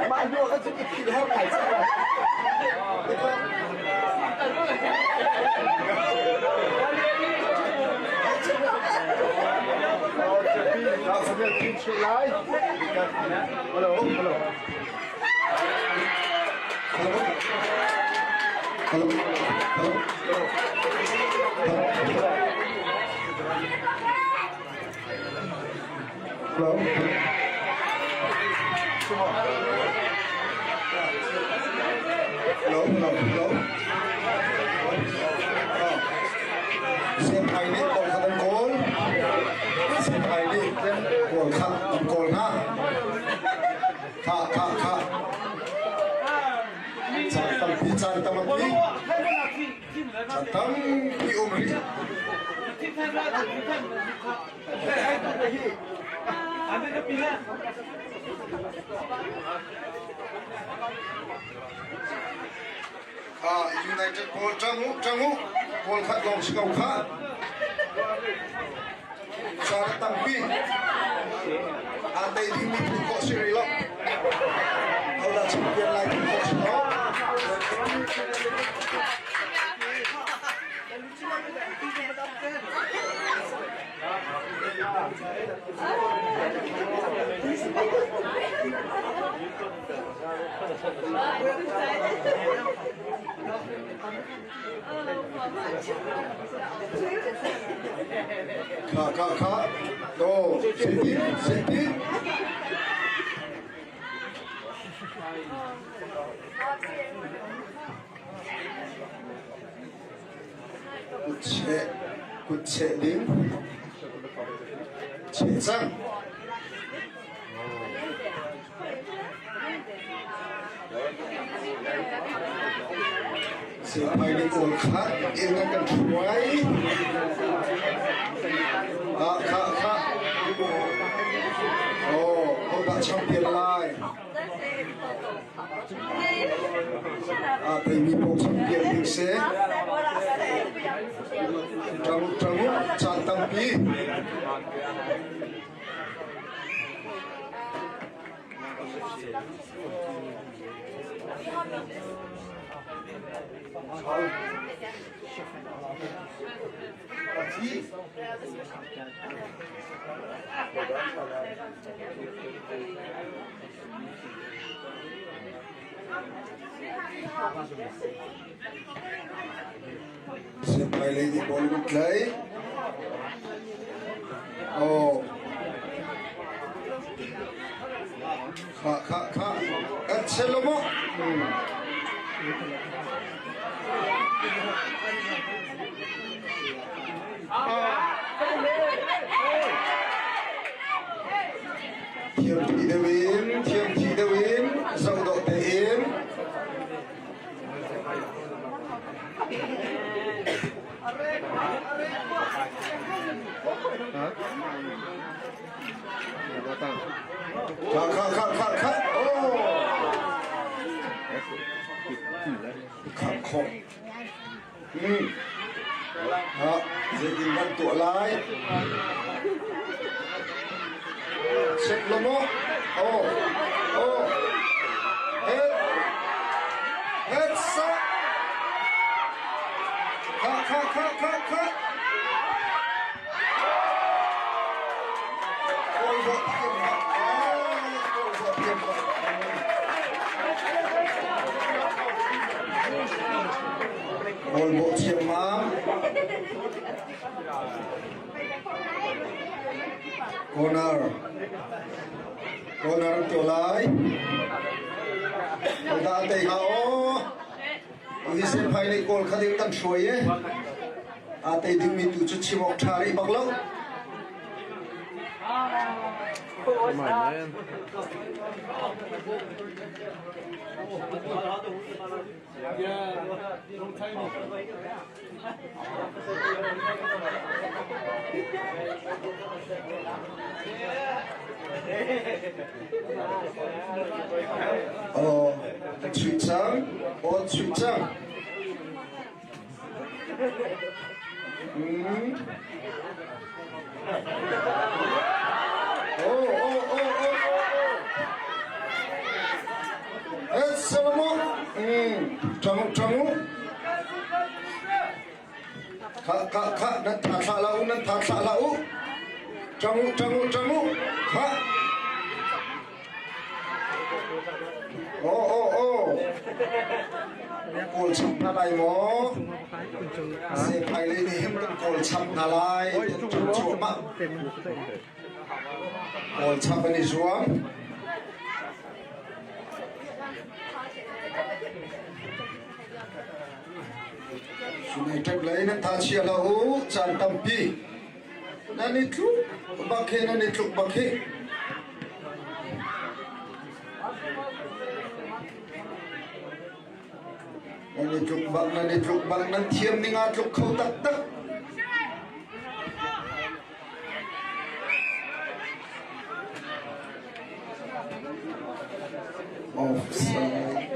Mah hnu ah cun i philh har ngai cang. Hello, hello. Hello, hello, hello. Hello, hello, hello. Siangphai nih kawl khat an kawl. Siangphai nih kawl khat an kawl hna. Kha, kha, kha. Caan tampi, caan tampi. Caan tampi um rih. United pawl ṭang u, ṭang u. Pawl khat lawng si ko kha. Caan tampi. Aa tei dingmi phu khawh si rih lo. Hodah champion lai phu khawh si lo. Kha kha kha to sintin sintin Kutcheh kutcheh ding cheh cang. Sipai nih kawl khat in a kan hruai. Ah, kha, kha. Oh, hodah champion lai? Ah, teimi paoh champion ding si. Ṭang, ṭang, caan tampi. Siangpai lei nih bawlung an tlaih. Aw. Kha kha kha. Kan chel lo maw? Thiam thi deuh in, thiam thi deuh in, zoh dawh tein. Kha kha kha kha kha. Oh. Kham khawh. Hmm. Ha, zeitin kan tuah lai? Check lo maw? Oh. Oh. Head. Head sa. Kha kha kha kha kha. Kawl bawh thiam bak. Kawl bawh thiam bak. Kawl bawh thiam mam. Corner. Corner to lai. Da tei ha o. Hi phai lei kawl kha ding kan hruai e. A tei dingmi tu cu chim awk ṭha rih bak lo. Aw, chuih cang, aw chuih cang. Mm. Oh, oh, oh, oh, oh, oh. Eh, Salamu. Mm. Ṭang, ṭang u. Kha, kha, kha, nan tha thlah hlah u, nan tha thlah hlah u. Ṭang u, ṭang u, ṭang u. Kha. Aw, aw, aw. Kawl chap hna lai maw? Sephai lei nih hin kan kawl chap hna lai. Kan ṭang cuahmah. Kawl chap an i zuam. United lei nan tha chia hlah u, caan tampi nan i tluk bak hi nan i tluk bak hi. Nan i tluk bak, nan i tluk bak, nan thiam ning aa tluk kho taktak. Offside.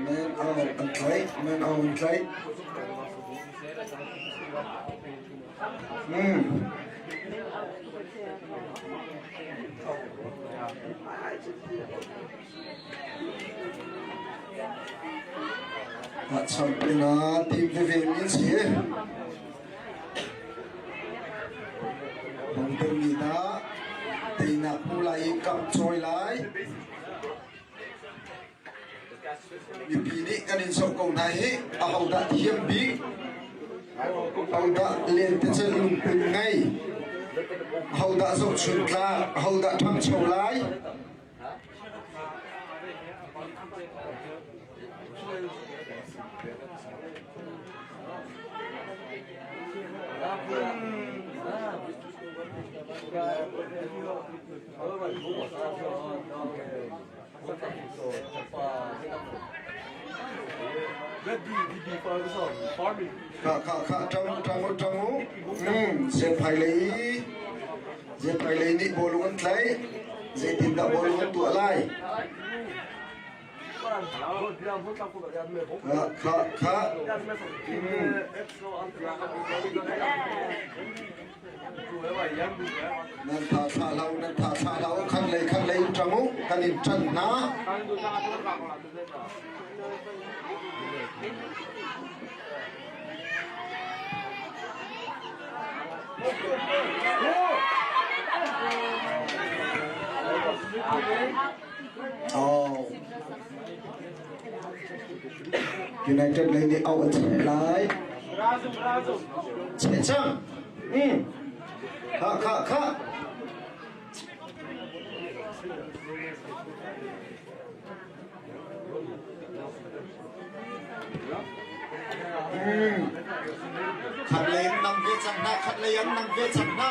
Man out an tlaih, man out an tlaih. Hmm. Champion team veve min si. Hong mi dah teinak hmu lai i kap cawi lai. Mipi nih kan in zoh ko hna hi ahodah thiam bik, ahodah lentecelh lungput ngei, ahodah zohchun tlak, ahodah ṭhangcho lai. Kha kha kha ṭang ṭang u ṭang u. Zephai lei zephai lei nih bawlung an tlaih. Zeitindah bawlung an tuah lai? Kha kha kha. Nan tha thlah hlah u, nan tha thlah hlah u, khan lei khan lei in ṭang u, kan in ṭan hna. Oh. United lei nih auh an cheh lai. Cheh cang. Kha kha kha. Khat lei an nam ve cang hna, khat lei an nam ve cang hna.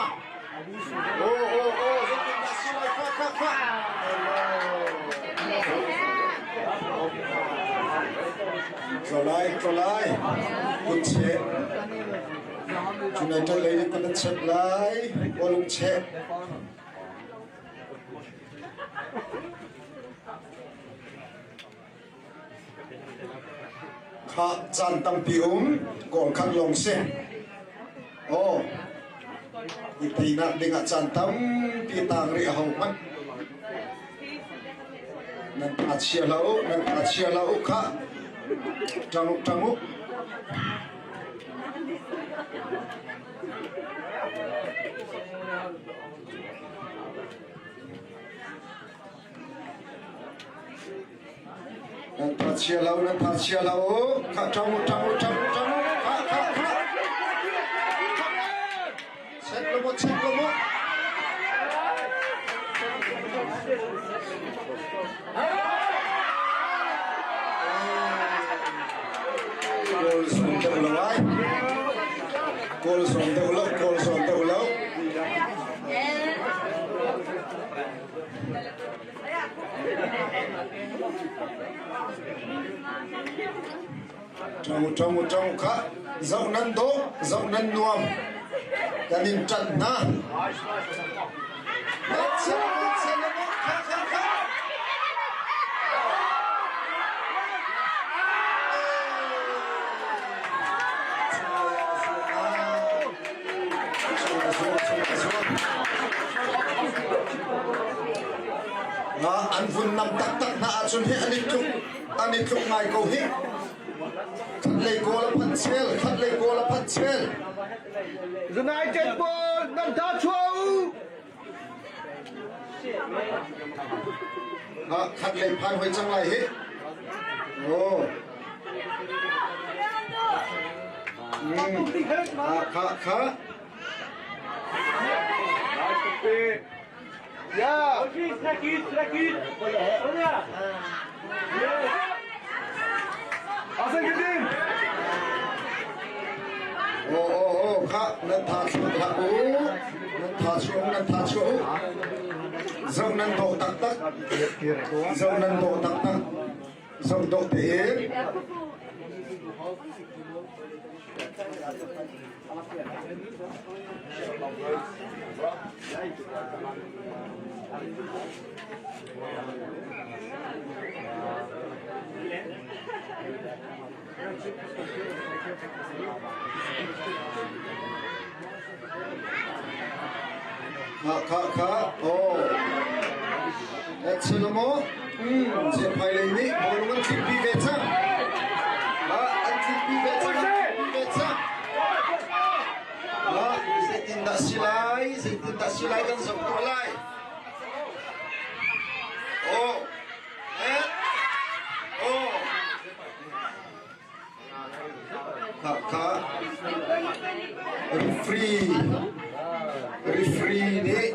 Oh oh oh, zeitindah si lai kha kha kha. Tlo lai, tlo lai. Kut cheh. United lei nih kut an chep lai. Bawlung cheh. Kha caan tampi um kawl khat lawng si. Aw, i teinak dingah caan tampi taang rih a ho hmanh. Nan tha chia hlah u, nan tha chia hlah u khah. Ṭang u, ṭang u. Nan tha chia lo, nan tha chia lo. Kha ṭang u, ṭang u, ṭang u, ṭang u. Kha, kha, kha. Check lo maw, check lo maw. Kawl sawm deuh lo ai. Kawl sawm deuh lo, kawl sawm deuh lo. Ṭang u, ṭang u, ṭang u kha zoh nan dawh, zoh nan nuam. Kan in ṭanh hna. Kha, kha, kha. An vun nam taktak hna ahcun hi an i tluk an i tluk ngai ko hi. Khat lei goal a phanh chel, khat lei goal a phanh chel. United pawl nan tha chuah u. Khat lei phan hoi cang lai hi. Oh. Kha kha. Yeah. Oh oh oh kha nan tha chuak hlah u. Nan tha chuak nan tha chuak u. Zo nan dawh taktak. Zo nan dawh taktak. Zo dawh tein. Kha kha kha oh Excellent mo Zephai lei nih bawlung an tlikpi ve cang. An tlikpi ve cang, an tlikpi ve cang. Zeitindah si lai, zeitindah si lai kan zoh tuah lai. Oh, eh, oh. Kha kha referee referee nih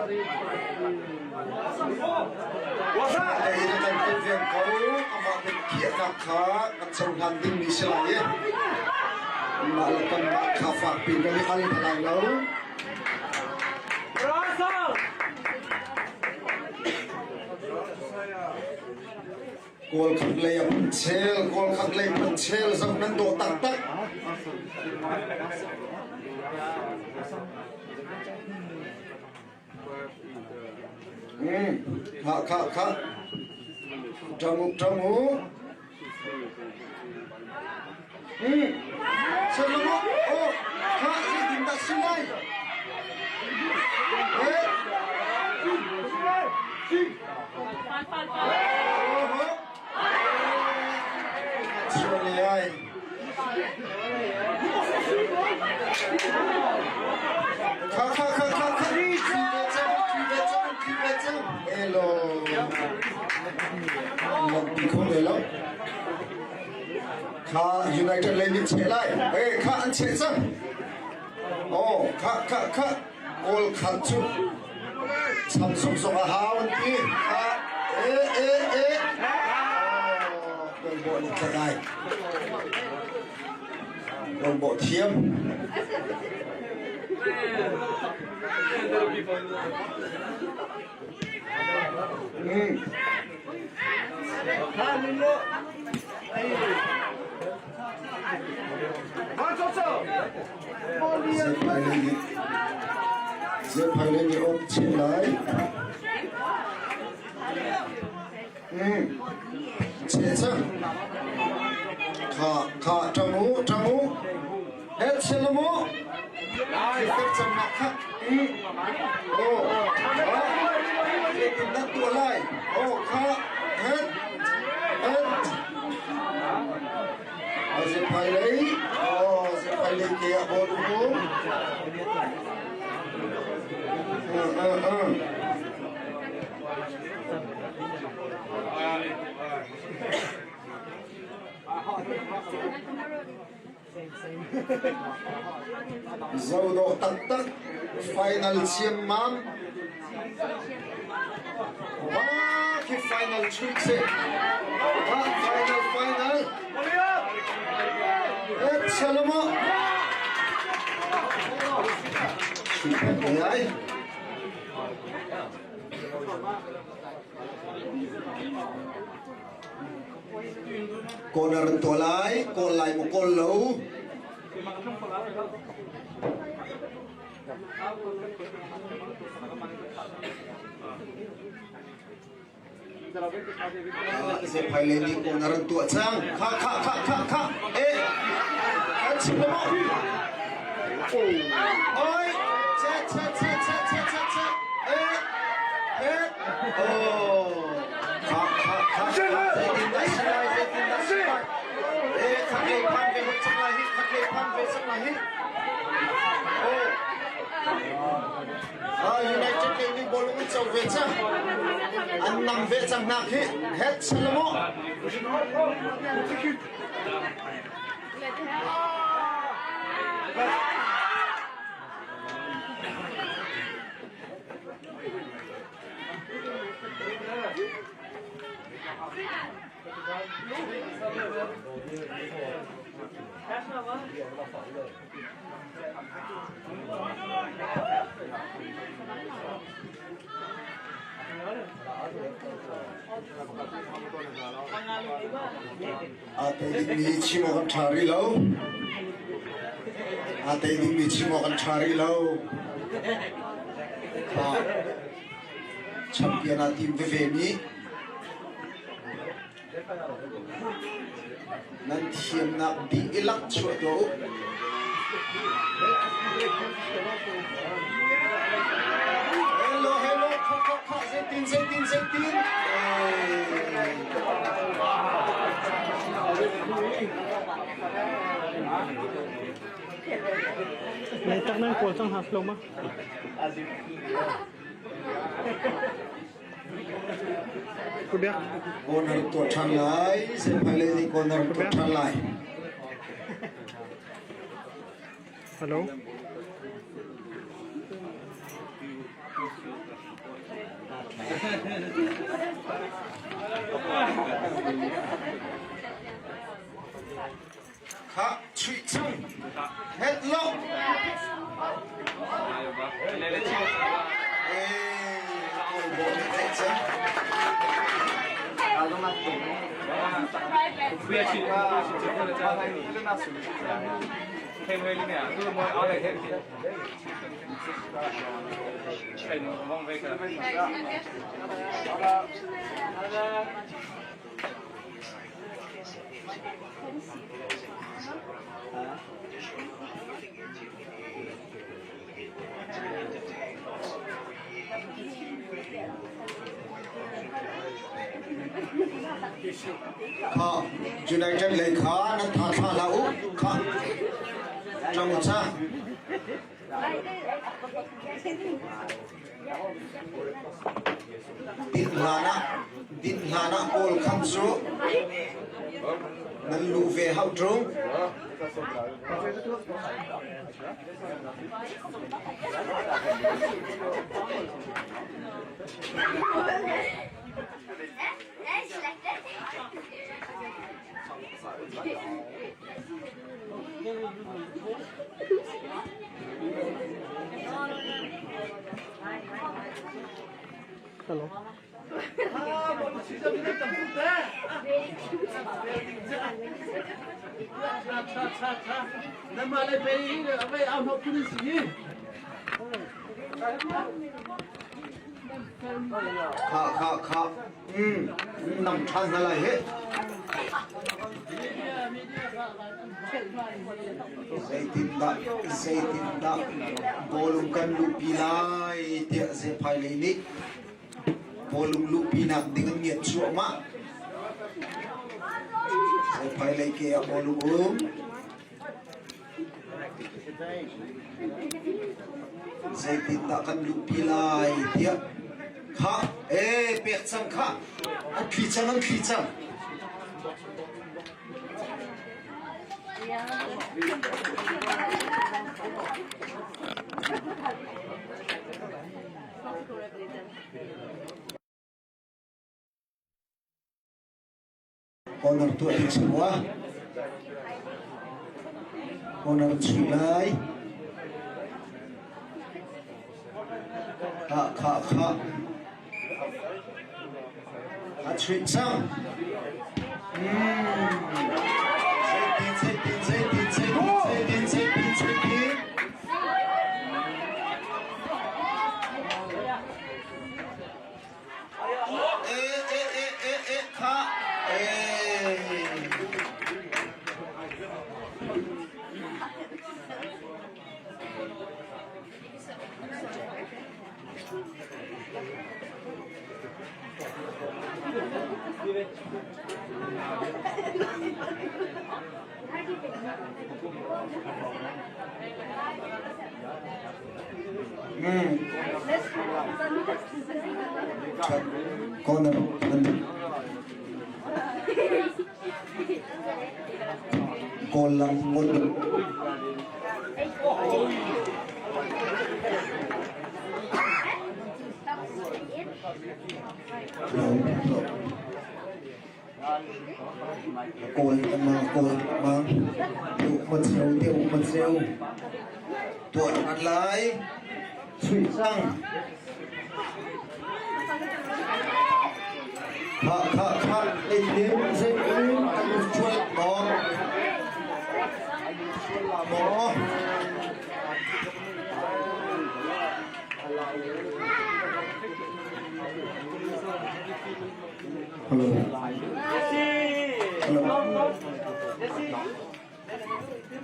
lei in kan kilven ko amah biakhiahnak kha kan cohlan dingmi si lai i mah le kanmah kha fakpi kan i al hna lai lo. Kawl khat lei a phun chel, kawl khat lei phun chel zoh nan dawh taktak. Kha kha kha. Ṭang u ṭang u. Salomo, oh, kha zeitindah si lai? Eh? Sual ai. Kha kha kha kha kha. Thi ve cang, thi ve cang, thi ve cang. Elo. Nan ti kho ve lo. Kha United lei nih cheh lai. Hey, kha an cheh cang. Oh, kha kha kha. Kawl khat cu cham zong a hau an ti. Kha e e e. Oh, kawl nih tla lai. Kawl thiam. Zephai nih awk chin lai. Che cang. Kha kha ṭang u ṭang u. Het sel mu. Tek cang nak kha. Oh. Zeitin dah tuah lai? Oh kha het het. Zephai lei. Oh zephai lei ke ah bol um. Zodawh taktak final ciammam. Wah, khi final chuih si. Wah, final final. Et Salomo. Chuih ai. Corner an tuah lai, kawl lai maw kawl lo. Zephai le nih corner an tuah cang. Kha kha kha kha kha. Eh, kan chim le maw? Oi, che che che che che che che. Eh, eh. Oh. Kha. cang. An nam ve cang hna khi. Het salamo. Aa tei dingmi chim awk an ṭha rih lo. Aa tei dingmi chim awk an ṭha rih lo. Kha champion aa tim veve mi Nan thiamnak dihlak chuah tuah u. Hello, hello, kha, kha, kha, zeitin, zeitin, zeitin. Nei tak nan kawl cang hna lo ma? Corner tuah ṭhan lai. Sehphai nih corner tuah ṭhan lai. Hello. Kha chuih chung. Headlock. Eh, kawl bawh nih theih cang. Kha United lei kha nan tha thla hlah u. Kha ṭang u ca. Din hlan ah din hlan ah kawl kham cu nan luh ve hau ṭung. Hello. Kha kha kha. Nam ṭhan hna lai hih. Zeitindah zeitindah bawlung kan luhpi lai tiah Zephai lei nih bawlung luhpinak ding an ngiat cuahmah. Zephai lei ke ah bawlung um. Zeitindah kan luhpi lai tiah kha ee pek cang kha an thli cang an thli cang. Corner tuah ding si rua. Corner chuih lai. Kha kha kha. A chuih cang. Zeitin zeitin zeitin zeitin zeitin zeitin zeitin. Eh eh eh eh eh kha. Eh. Corner Kawllam ngol. Kawl ma kawl ma deuh ma cheu deuh ma cheu tuah ṭhan lai chuih cang kha kha kha eitim zeitin kan chual maw maw Hello. Hello.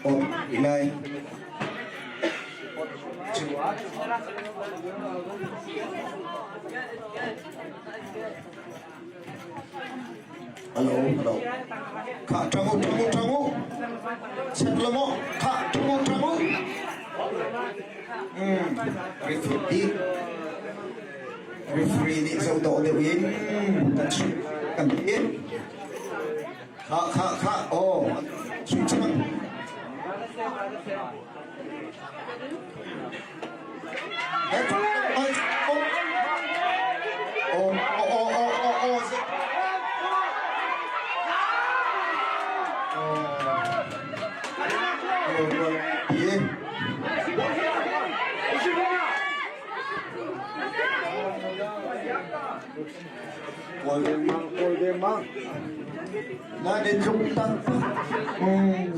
Oh, Ilai. Hello, hello. Kha tangu tangu tangu. Set lomo. Kha tangu tangu. Referee referee nih zoh dawh deuh in kan chimh kan ti. Kha kha kha aw sui cang. Oh, oh, oh, oh, oh, oh. Na in tluk tak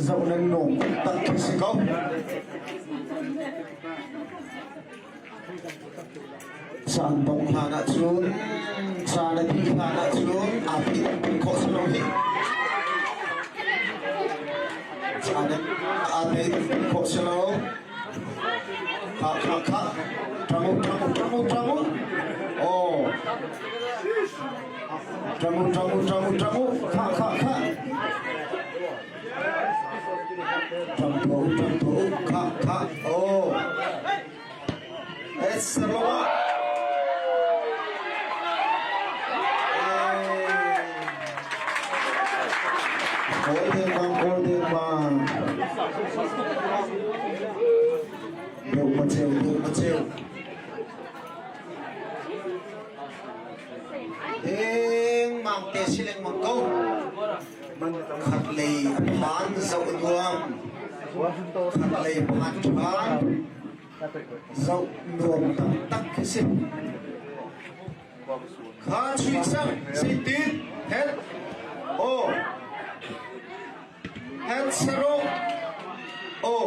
zoh nan nung tak khi si ko. Caan dong hlan ahcun caan a dih hlan ahcun aa pit khawh si lo hi. Caan aa pit khawh si lo. Kha kha kha ṭang u ṭang u ṭang u ṭang u. Oh. Ṭang u ṭang u ṭang u ṭang u. Kha kha kha. Ṭang tuah u ṭang tuah u. Kha kha. Oh. Esroma. Kawl dengmang kawl dengmang. Deuh ma cheu deuh ma cheu. Dengmang te si lengmang ko. Khat lei a phan zoh nuam. Khat lei phan ṭhan. Zoh nuam taktak khi si. Kha chuih cang zeitin het aw het sarong aw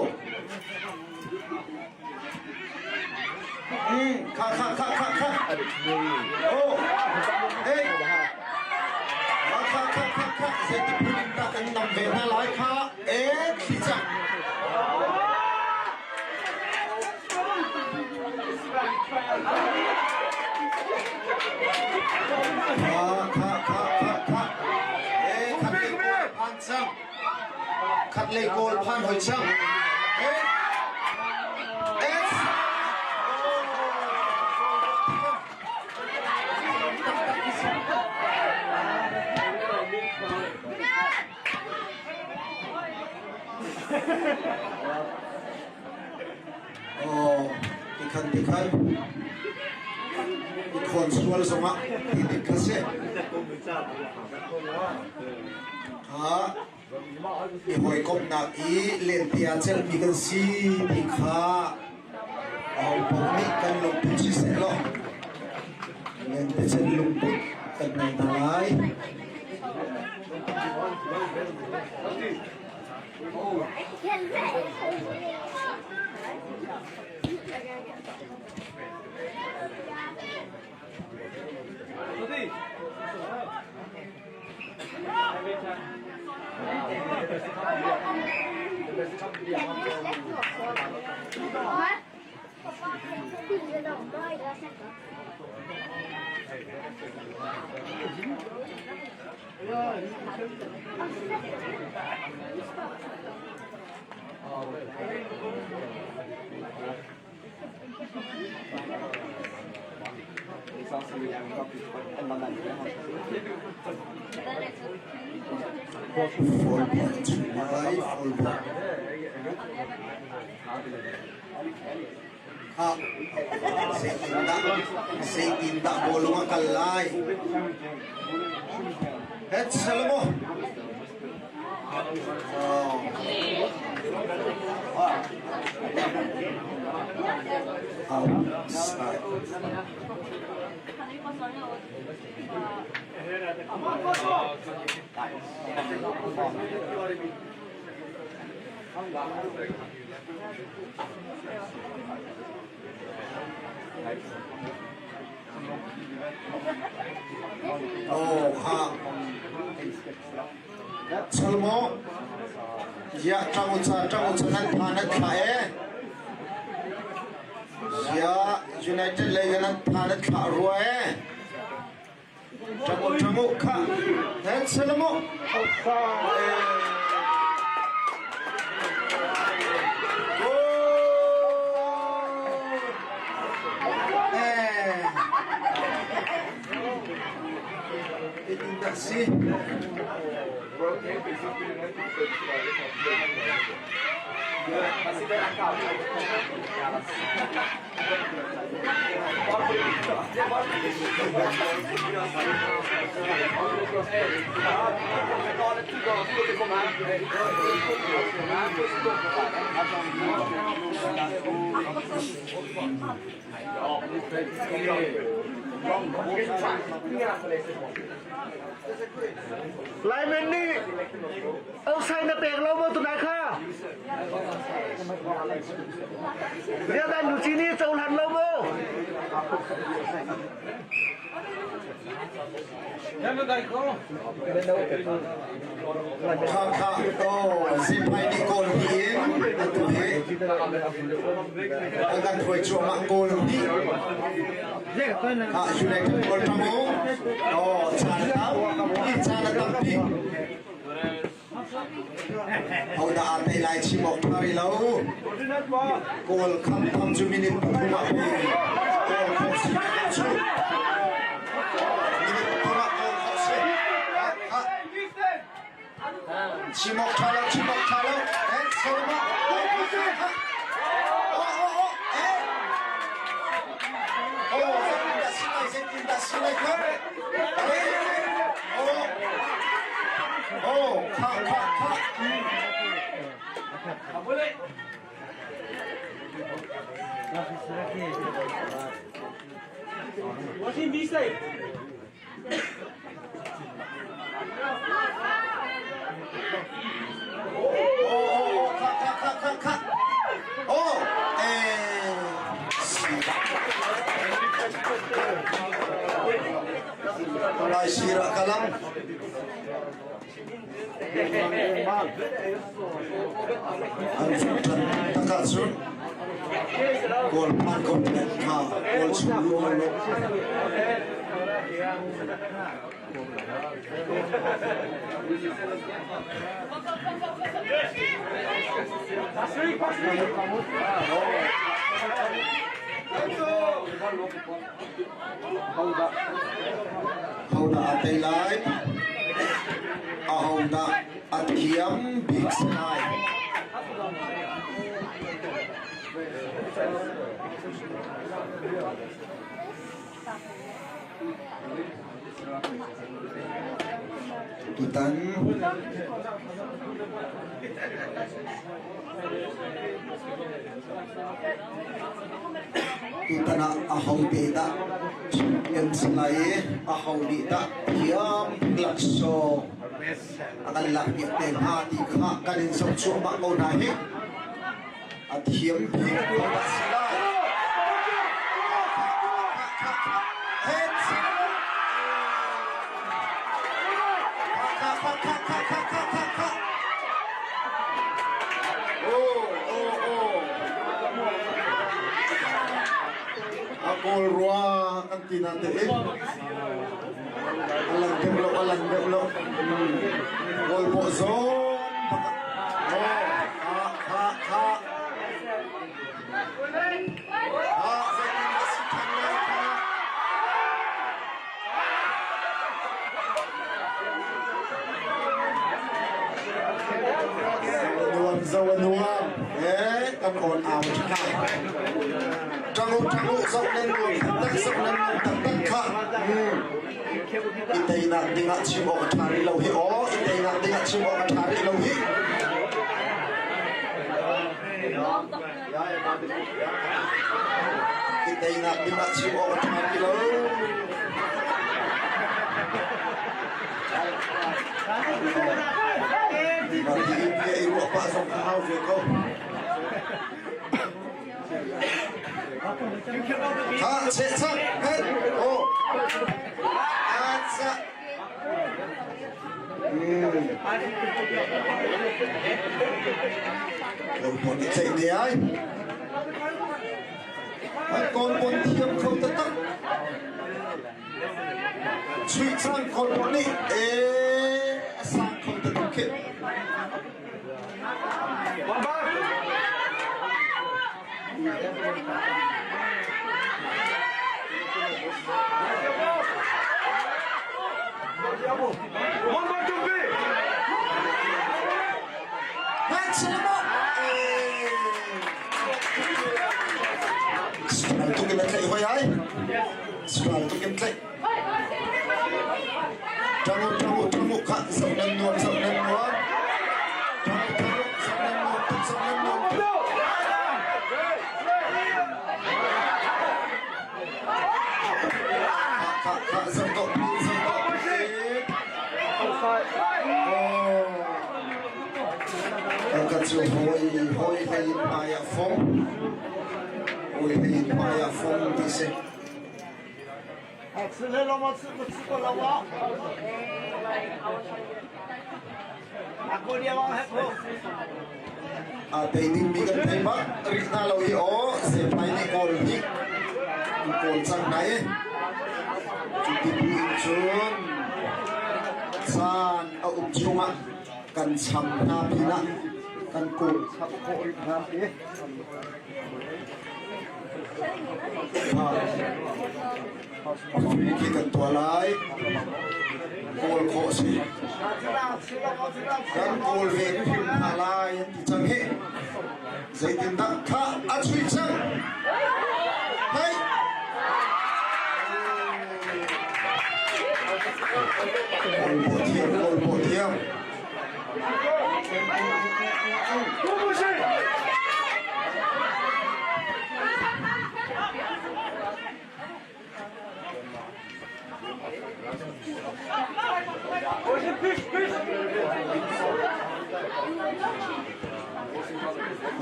kha kha kha kha kha aw hey kha kha kha kha kha zeiti phun in dah kan nam ve hna lai kha e thli cang Kha kha kha kha kha. Eh khat lei kawl phan cang. Khat lei kawl phan hoi cang. Eh eh. Aw, tikhan tikhan i khawn sual zongah ti dik kha si. Kha i hawikomhnak i lente ah celhmi kan si ti kha aho paoh nih kan lungput siseh law lente celh lungput kan ngei hna lai. Fall ball chungmai fall ball. Khah, zeitindah zeitindah bawlung a kal lai? Het Salomo. Oh. Outside. Aw kha chal maw ya ṭang uca ṭang uca nan pha nan thla e ya United lei nan pha nan thla rua e ṭang u ṭang u kha nan chal maw Si. Laimen nih offside na pek lo maw tunai kha? Ziahdah Nuci nih cohlan lo maw? Kha kha oh ziphai nih kawl hi in atu hi an kan hruai cuahmah kawl hi ah United kawl ṭang u oh caan a tam caan a tampi Hodah aa tei lai chim awk ṭha rih lo. Kawl kham tham cu minute pathum ah pei kawl khawh si cu. Minute pathum ah kawl khawh si. Chim awk ṭha lo, chim awk ṭha lo. Eh, sorry ma. Oh, oh, oh, eh. Oh, zeitindah si lai, zeitindah si lai kha. Eh, oh. Oh, kha, kha, kha. Oh, oh, oh, kha, kha, kha, kha, kha. Oh, eh, Lai sir ah ka lang. An fuh ṭhan tak ahcun Kawl phan ko kha Kawl chung lu lo. Hodah a tei lai? Ahodah a thiam bik si lai? Tutan Tutan ah ahote dah champion si lai i aho nih dah thiam laksawng a kan lakpiak te hnga ti kha kan in zoh cuahmah ko hna hih. A thiam bik hodah si lai? Heads! Kha kha kha kha kha kha kha kha. Oh oh oh. A kawl rua kan. ti na te i a lang deuh lo a lang deuh lo kawl pawh zawn bak oh ha ha ha ha zeitin dah si than lai kha Nuam zo a nuam eh kan awn au ṭha ṭang u ṭang u zoh nan nuam taktak zoh nan nuam taktak kha i teinak dingah chim awk a ṭha rih lo hi aw i teinak dingah chim awk a ṭha rih lo hi I teinak ding ah chim awk a ṭha ti lo. Mah hi bia i ruah pah zong kha hau ve ko. Ha, cheh chak, het, oh. Atsa. Lungput i tlaih ne ai. An kawlpawn thiam kho taktak. Chuih cang kawlpawn nih ee a sang kho taktak khi. Tuk in a tlaih hoi ai. Sual tuk in tlaih. Ṭang u, ṭang u, ṭang u kha zoh nan nuam, zoh nan nuam. Ṭang u, ṭang u, zoh nan nuam tuk, zoh nan nuam tuk. Kha, kha, zoh dawh, zoh dawh. Oh. Ka cu hawi, hawi hlei in hmai ah fong. Hawi hlei in hmai ah fong ti si. Aa tei dingmi kan thei bak rih hna lo hi aw Zephai nih kawl hnik an kawl cang hna i cuti bu in cun caan a um chungah kan cham hna pinah kan kawl chap khawh rih hna ti. Free khi kan tuah lai. Kawl khawh si. Kan kawl ve hrim hna lai an ti cang hi. Zeitindah kha a chui cang. Hei! Kawl pawh thiam, kawl pawh thiam.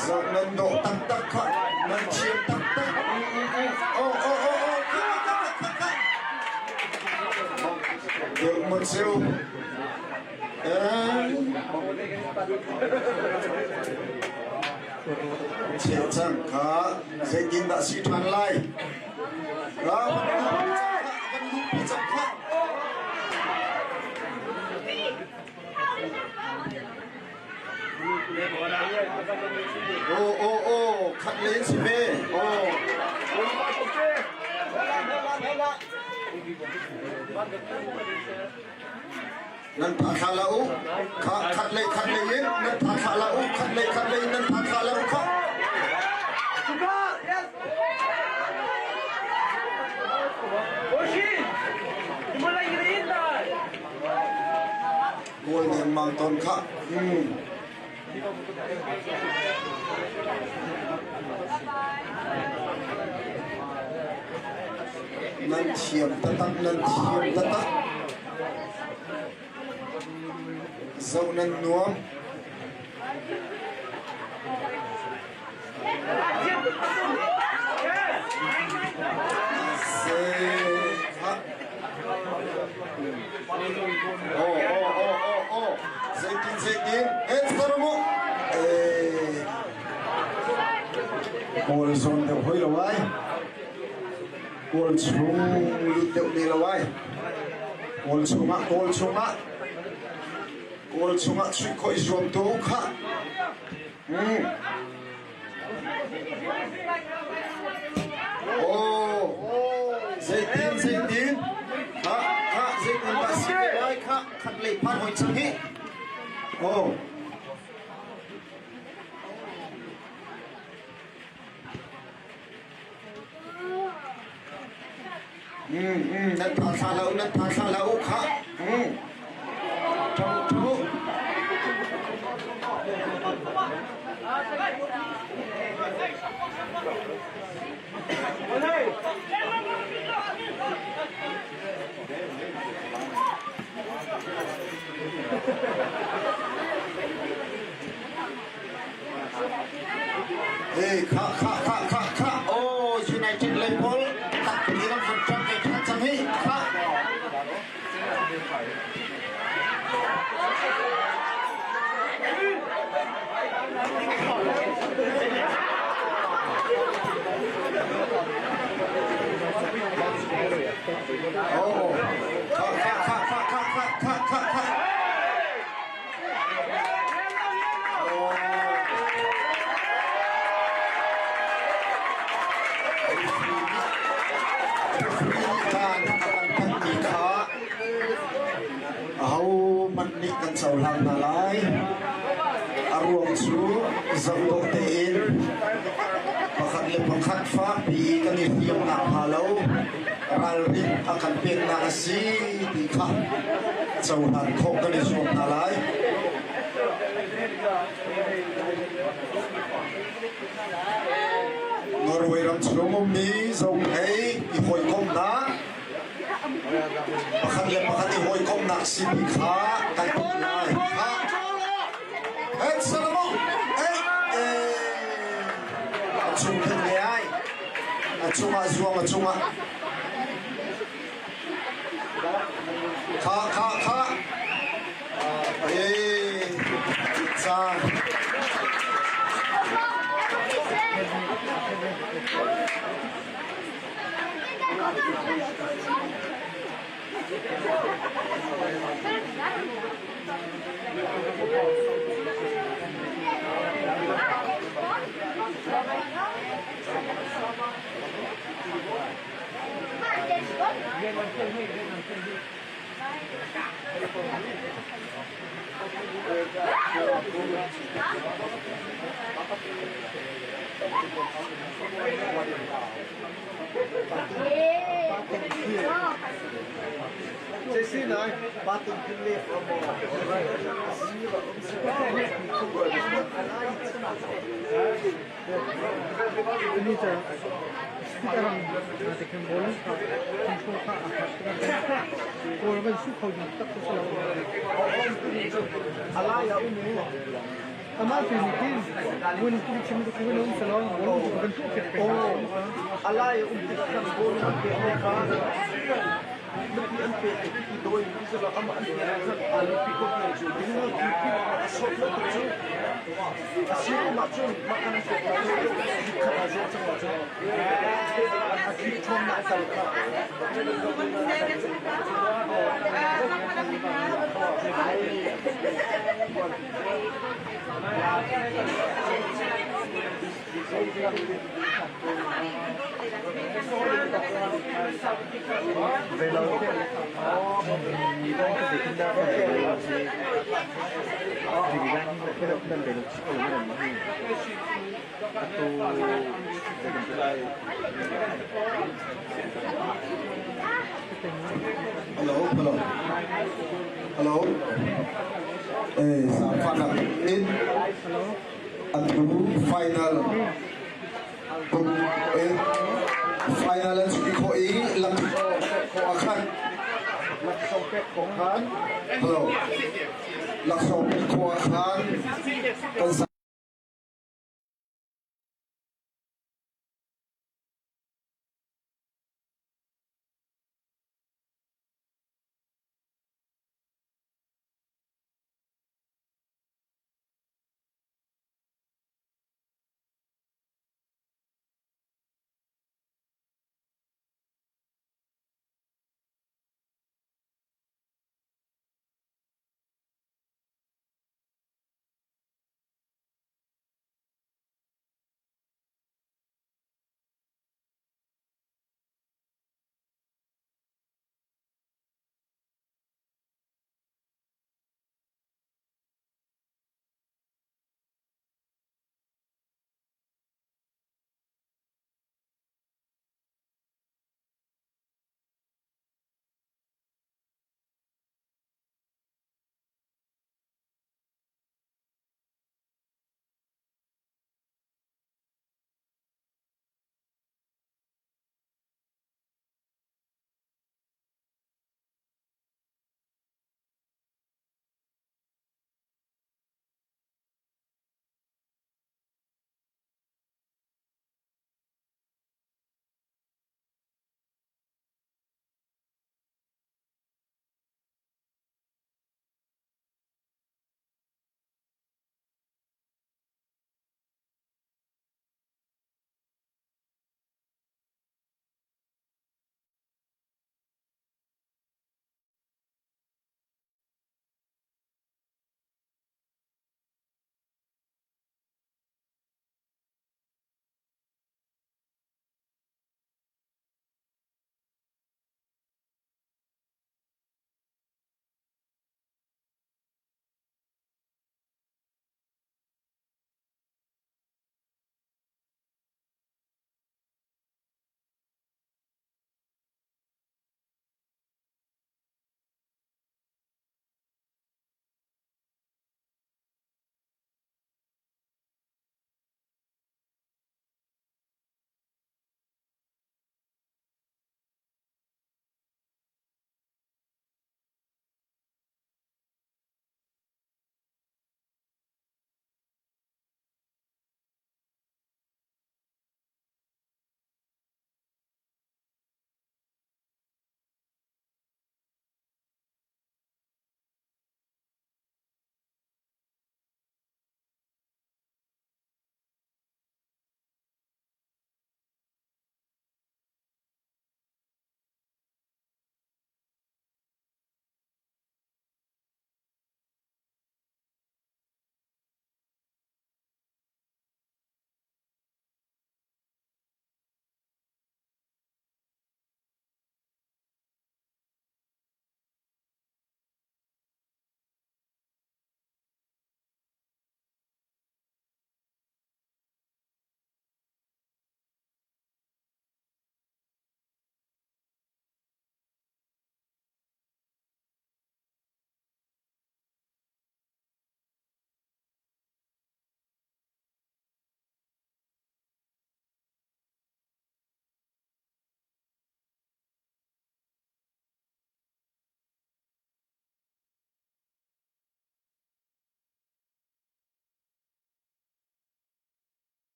Zoh nan dawh taktak kha nan thiam taktak. Oh, oh, oh, oh, kha, kha, kha, kha. Deuh mon seu. Cheh cang kha zeitindah si ṭhan lai? Ra van luhpi cang kha. Aw aw aw khat len si ve. Aw. Nan tha thla la u. Kha khat lei khat lei in nan tha thla la u. Khat lei khat lei in nan tha thla la u kha. Kawl lengmang tawn kha. Nan thiam taktak, nan thiam taktak. Zoh nan nuam. Oh, oh, oh, oh, oh. Zeitin, zeitin. Eh, tara mu. Eh. Kawl zawn deuh hoi lo ai. Kawl chung lut deuh ne lo ai. Kawl chungah kawl chungah kawl chungah chuih khawh i zuam tu kha. Oh, zeitin zeitin kha kha zeitin dah si te lai kha khat lei phan hoi cang hi. Oh. Nan tha thla hlah u, nan tha thla hlah u khah. Ṭho ṭho. Hey, khah khah khah khah khah. Oh, United lei pawl tak ni ram vun ṭang ve ṭhan cang hi. Khah. Oh, khah khah khah khah khah khah khah khah khah. Ahohmanh nih kan cohlang hna lai. A ruang cu zohdawh tein pakhat le pakhat fakpi kan i hliamnak hnga lo ralrin a kan peknak a si ti kha cohlan khawh kan i zuam hna lai. Norway ram chung ummi zophei i hawikomhnak pakhat le pakhat i hawikomhnak simi kha kan tuah lai. Hey, Solomon! Hey, eh, a chung khin le ai. A chungah zuang a chungah. Kha kha kha. Eh, caan. Ini ca arang te khin bol thingkung kha a khat kawl van su kho ding tak si lo. Amah tu nih khin vun kum chim tu vun um salong bol kan tu pek peng. Alai um tik kan bol an pek ne kha nupi an pek i doi zala ama an pek zan alu pi ko pi chu ding lo ki pi a sot lo tu chu a si ma chun ma kan pek la chu kha ba zo chang la chu a ki thom na tal kha. Hello, hello. Hello. Eh, zaangfahnak in atu final kum eh, final an chuih khawh i lak akhat Laksawng pek khawh khan. Hello. Laksawng pek khawh khan kan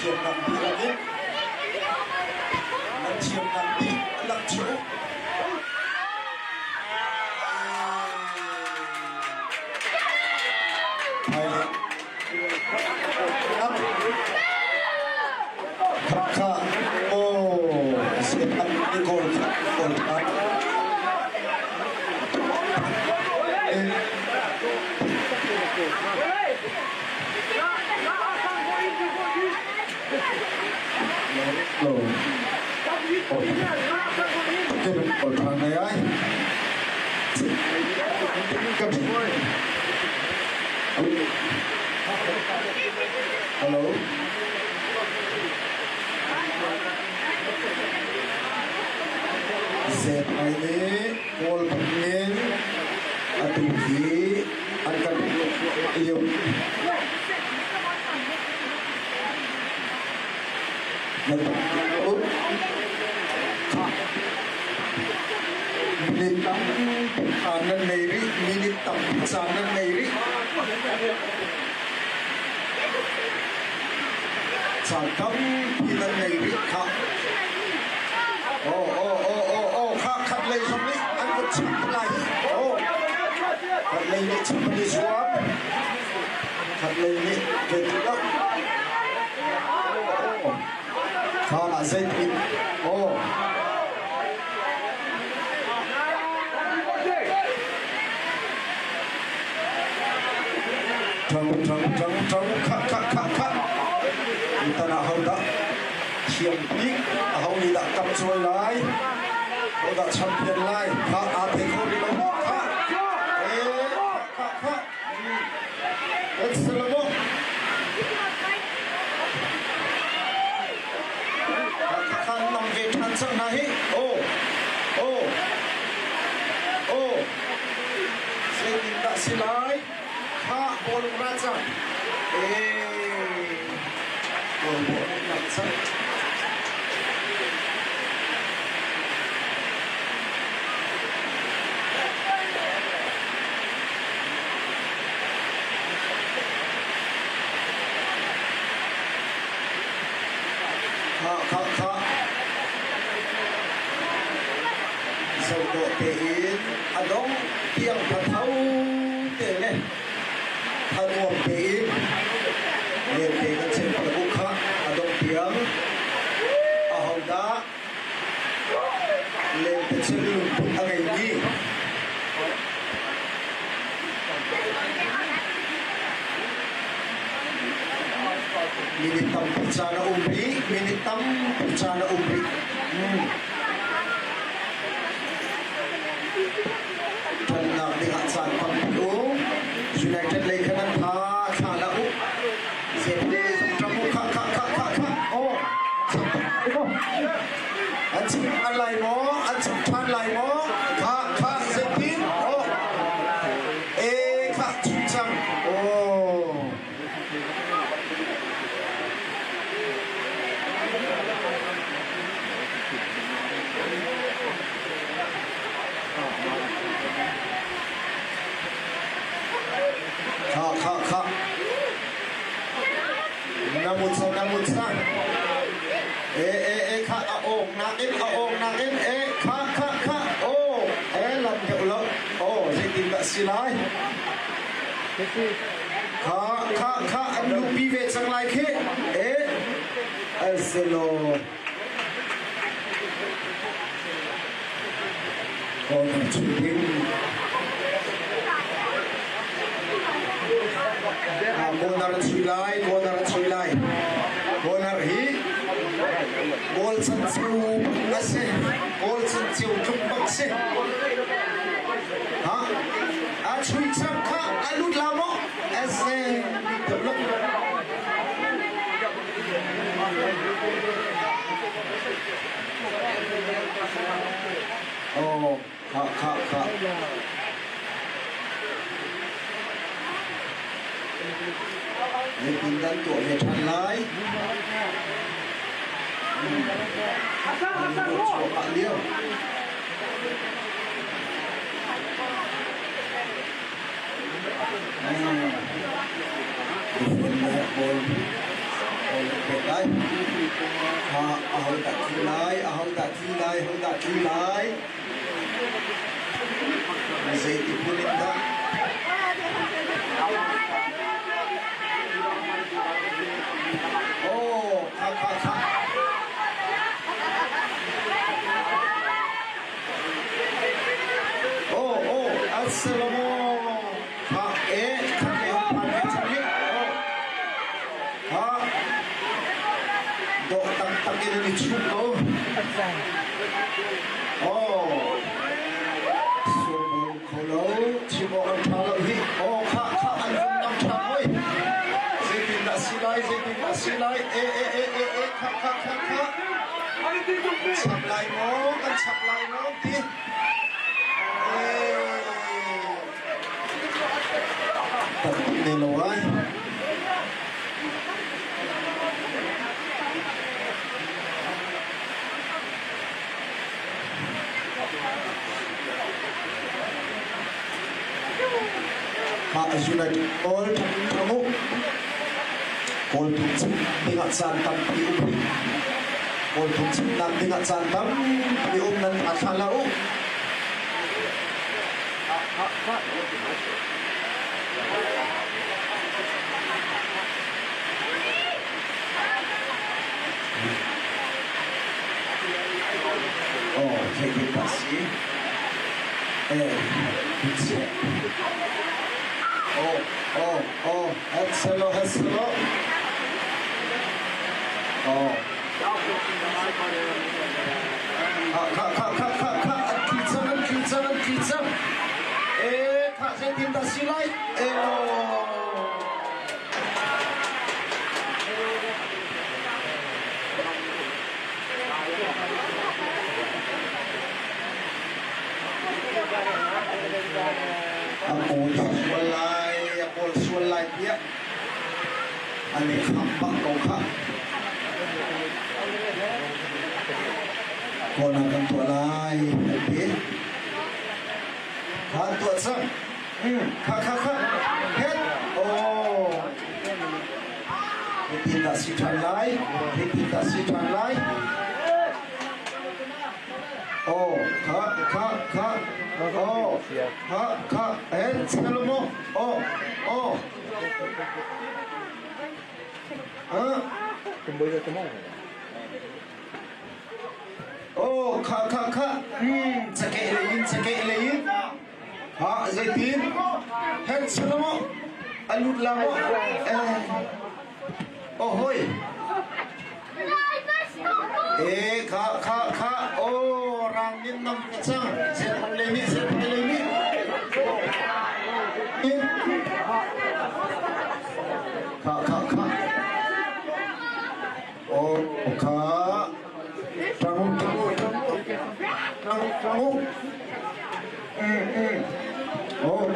Thiamnak dihlak in nan thiamnak dihlak cu Thailand Khakha oh sian ni kawl kawl Hello. Zep ai nih Kawl bangin atu hi an kan lio. Minute tampi caan nan ngei rih, minute tampi caan nan ngei rih. Caan tampi nan ngei rih khah. Oh, oh, oh, oh, oh, khah khat lei zong nih an vun chim lai. Oh, khat lei nih chim an i zuam. Khat lei nih ve ti lo. Kha zeitin? Oh. Ṭang ṭang ṭang ṭang kha kha kha kha. Tutan ah hodah thiam bik aho nih dah kap cawi lai? Hodah champion lai? Kha aa thei kho rih lo maw? Kha. Eh, kha kha. Khan nam ve ṭhan cang hna hi. Aw, aw, aw. Zeitindah si lai? Kha bawlung ra cang. Eh, bawlung ra cang. Khah khah khah. Zohdawh tein a dong tiang thatho te le thanuam tein lente kan chim pala kha a dong tiang ahodah Lengpecel lungput a ngeimi minute tampi caan a um rih minute tampi caan a um rih. Ṭannak dingah caan tampi um. United lei khan an tha thla la u. Kha kha kha kha kha. Oh. An chim ṭhan lai maw? An chim ṭhan lai maw? Kha kha zeitin? Oh. E kha chim cang. Oh. Kha kha kha. Na mut sa na mut sa. E e e kha a awk nakin a awk nakin e kha kha kha o e lam deuh lo o zeitin dah si lai kha kha kha an lupi ve cang lai khi e aselo Kawlram chung Corner chui lai, corner chui lai. Corner hi goal chan ceu a si. Goal chan ceu tluk bak si. Ha? A chui chak kha a lut la maw? Ese develop. Oh, kha kha kha. Zeitin dan tuah ve ṭhan lai? An ruah chuahmah lio. Ball ball pek lai. Ha aho dah tlu lai aho dah tlu lai ho dah tlu lai Zeiti phun in dah? Oh, kha kha kha. Oh, oh, assalamu. Kha e, kha ke hong phan ke chang hi. Oh. Ha. Dawh taktak in an i chuh ko. Oh. Surbung kho lo, chim awk an ṭha lo hi. Oh, kha kha an vun nam ṭhan hoi. Zeitindah si lai, zeitindah si lai. E e e e e kha kha kha kha. Chap lai maw, kan chap lai maw ti. Eh. Tam ne lo ai. Mah United Kawl thamu Kawl phungchim dingah caan tampi um rih. Kawl phungchimnak dingah caan tampi um nan tha thla hlah u. Oh, zeitin dah si? Eh, chiah. Oh, oh, oh, hetselo, hetselo. Oh. Kha, kha, kha, kha, kha, kha, an tli cang, an tli cang, an tli cang. Eh, kha zeitin dah si lai? Eh, no. A kawl sual lai, a kawl sual lai tiah an i kham bak ko khah. Kawl ah kan tuah lai an ti. Kha an tuah cang. Kha kha kha. Het. Oh. Hitin dah si ṭhan lai. Hitin dah si ṭhan lai. Oh, kha kha kha. Oh, kha kha. Eh, Salomo. Oh, oh. Ah. Oh, kha kha kha. Cakeh lei in, cakeh lei in. Ha, zeitin? Het Salomo. A lut la maw? Eh. Oh, hoi. Eh, kha kha kha. Oh, rang in nam ka cang. Zephai lei nih, zephai lei nih. Kha kha kha. Oh, kha. Tangu, tangu, tangu. Tangu, tangu. Oh.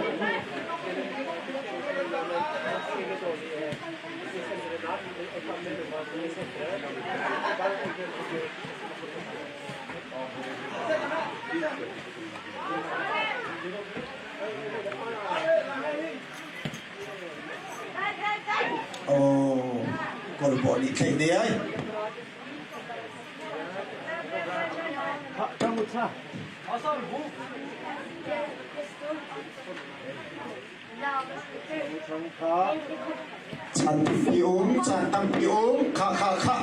Oh, kawl nih tlaih ne ai. Chan tampi um, chan tampi um, kha kha kha.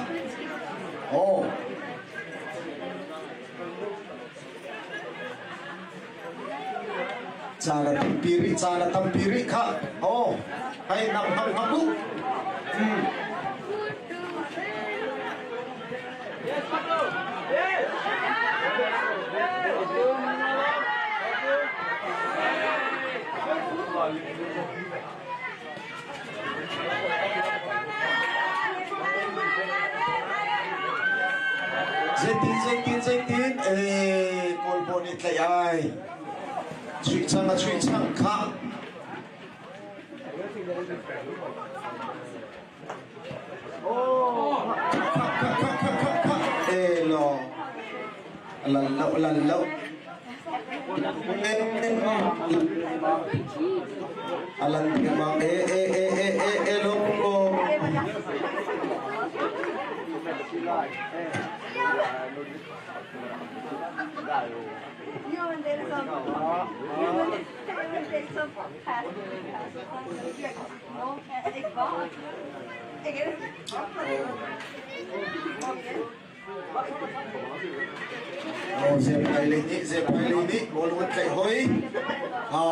Oh. Caan a tampi rih, caan a tampi rih kha. Oh, hei nam ham ham u. Zeitin, zeitin, zeitin, eh, Kawl pawl nih tlaih ai. Chuih chang a chuih chang kha. Eh lo. Lan lo, lan lo. Alan eh eh eh eh eh eh lo. Zephai lei nih Zephai lei nih bawlung an tlaih hoi. Ha.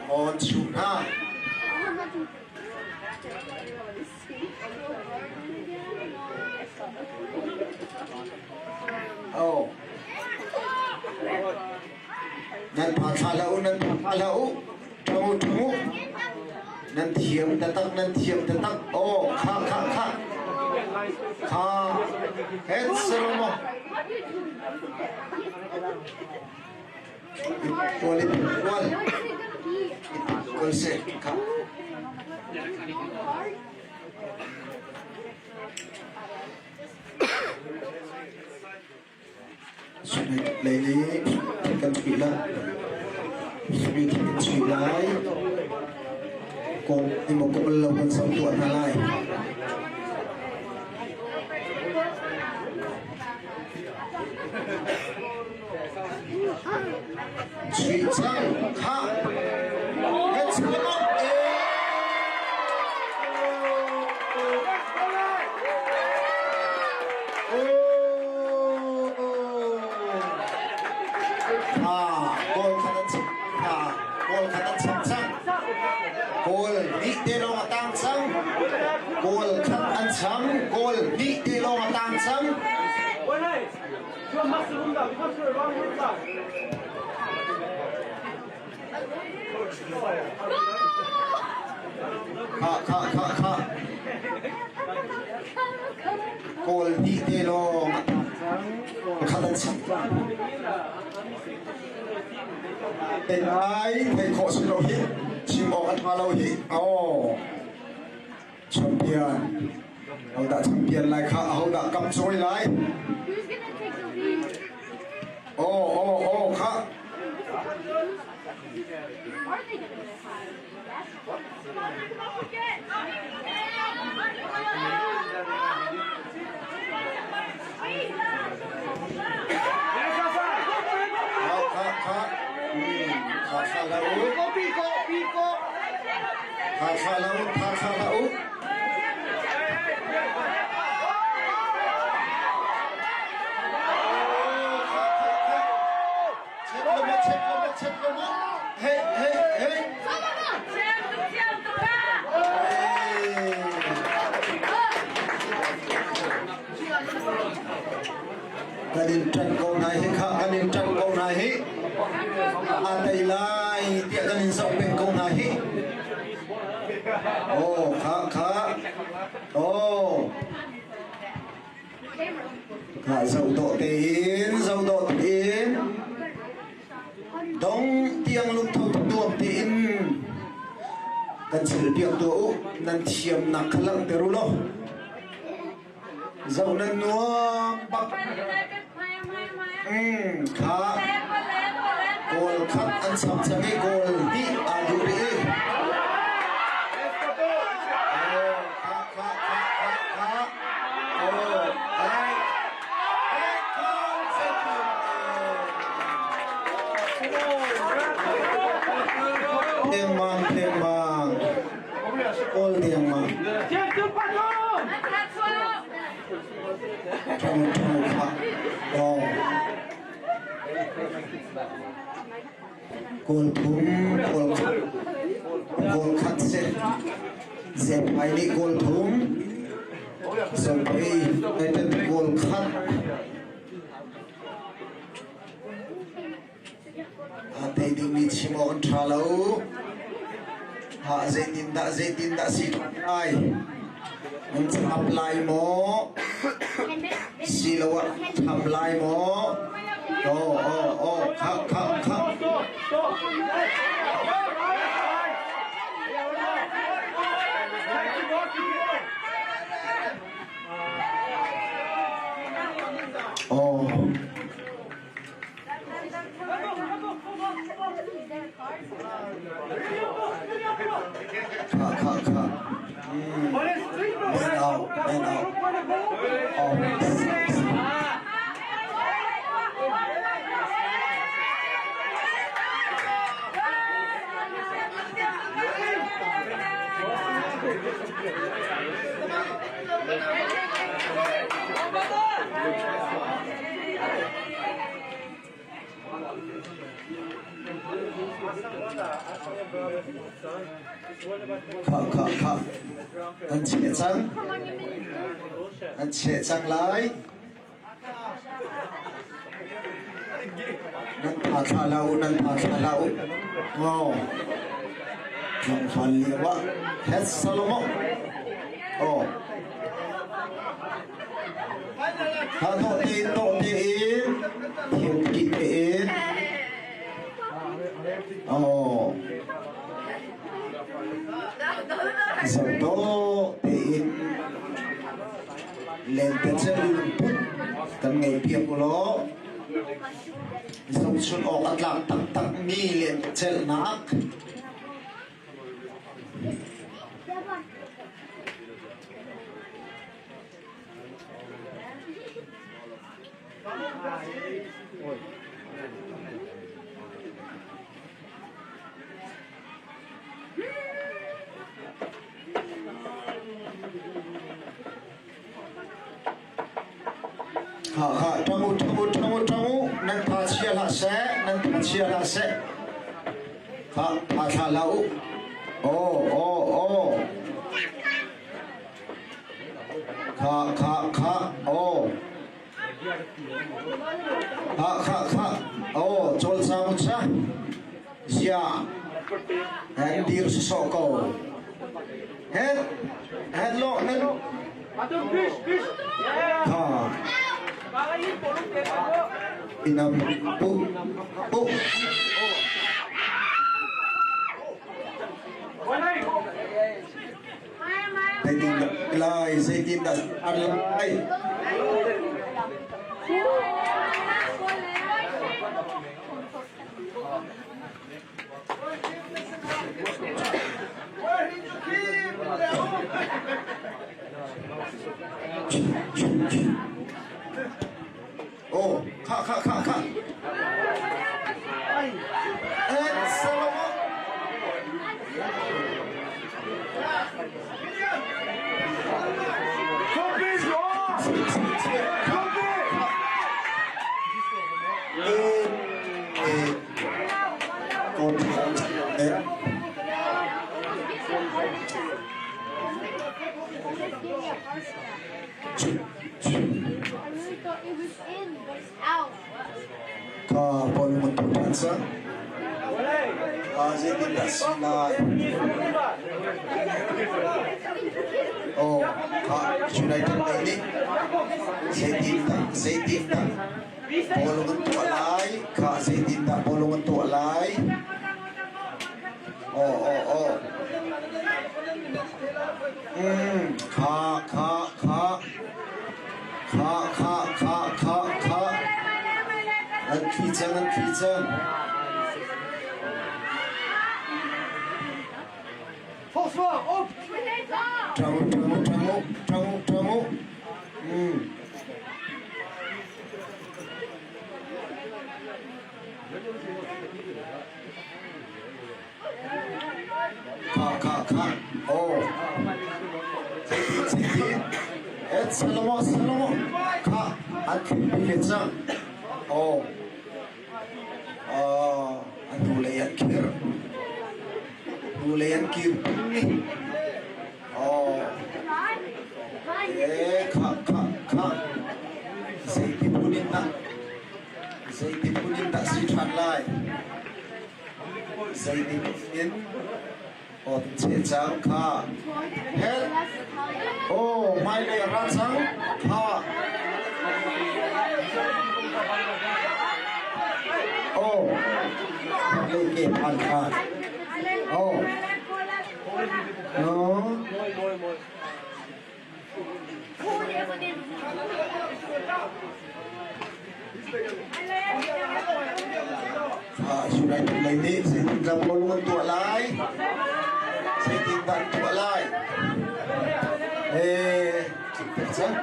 Aw an chuh hna. Aw. Nan pha thla hlah u, nan pha thla hlah u. Ṭhang u, ṭhang u. Nan thiam taktak, nan thiam taktak. Aw, kha, kha, kha. Kha. Het Salomo. Kual in kual. Kual se, kha. Lei nih kan chuih lai. Sui kan chuih lai. Kong imo kong lo kan sam tuah hna lai. Chuih cang kha. Let's go. Kawl khat an chim kawl khat an cham cang kawl hnih te lawng a tang cang kawl khat an cham kawl hnih te lawng a tang cang Kha kha kha kha Kawl hnih te lawng khat an chim. Ai thei khawh si lo hi chim awk a ṭha lo hi. Oh champion. Hodah champion lai kha ahodah kam cawi lai. Oh oh oh kha. Kha kha kha. Kha kha la u. Kha kha la u. Kha kha la u. Hey, hey, hey. Kan in ṭan ko hna hi kha kan in ṭan ko hna hi a tei lai tiah kan in zoh peng ko hna hi. Oh, kha kha. Oh. Kha zoh dawh tein zoh dawh tein dong tiang lungtho tuam tein kan chil piak tuah u nan thiamnak kha langhter u law zoh nan nuam bak kha kawl khat an cham chang i kawl hnih aa duh rih i kha kha kha kha kha oh ai Dengmang, dengmang. Kawl dengmang. Thong thong kha. Oh. Kawl phum, kawl khat. Kawl khat se. Zephai nih kawl phum. Zophei United kawl khat. Aa thei dingmi chim awk an ṭha lo. Ha zeitindah zeitindah si lai? Nan chap lai maw? Siloah tham lai maw? Aw aw aw kha kha kha. Aw. Kha kha kha. Man out, man out. Khah khah khah. Nan cheh cang. Nan cheh cang lai. Nan tha thla lo, nan tha thla lo. Oh. Tlangval lio ah Het Salomo. Oh. Tha thawh tein tawh tein thil kih tein. Oh. Zoh tein lentecelh lungput kan ngeihpiak u law zohchun awk a tlak taktakmi lentecelhnak Hakha ṭang u, ṭang u, ṭang u, ṭang u, nan tha chia hlah seh, nan tha chia hlah seh. Kha tha thla hlah u. Aw, aw, aw. Kha, kha, kha, aw. Kha, kha, kha, aw, cawlcang u cha. Ziah, nan dir sawsawh ko. Het, het lo, nan. Ha. Inam, pu, pu. Zeitindah lai, zeitindah an lai. Oh, kha kha kha kha. And Solomon. Ka bawlung an tuah ṭhan cang. Zeitindah si lai? Oh, kha United lei nih zeitindah zeitindah bawlung an tuah lai? Kha zeitindah bawlung an tuah lai? Oh, oh, oh. Kha, kha, kha. Kha, kha, kha, kha, kha. An thi cang, an thi cang. Ṭang, ṭang, ṭang, ṭang, ṭang. Kha kha kha. Oh. Zeitin zeitin. Et Salomo Salomo. Kha an thil le cang. Oh. Oh, a hnulei an khir. Hnulei an kir. Oh. Eh, kha kha kha. Zeiti phun in dah Zeiti phun in dah si ṭhan lai? Zeiti phun in aw cheh cang kha. Help! Aw, hmailei a ra cang. Kha. Aw, lei ke phan kha. Aw. No. United lei nih zeitindah bawlung an tuah lai? Zeitindah an tuah lai? Eh, tlik cang.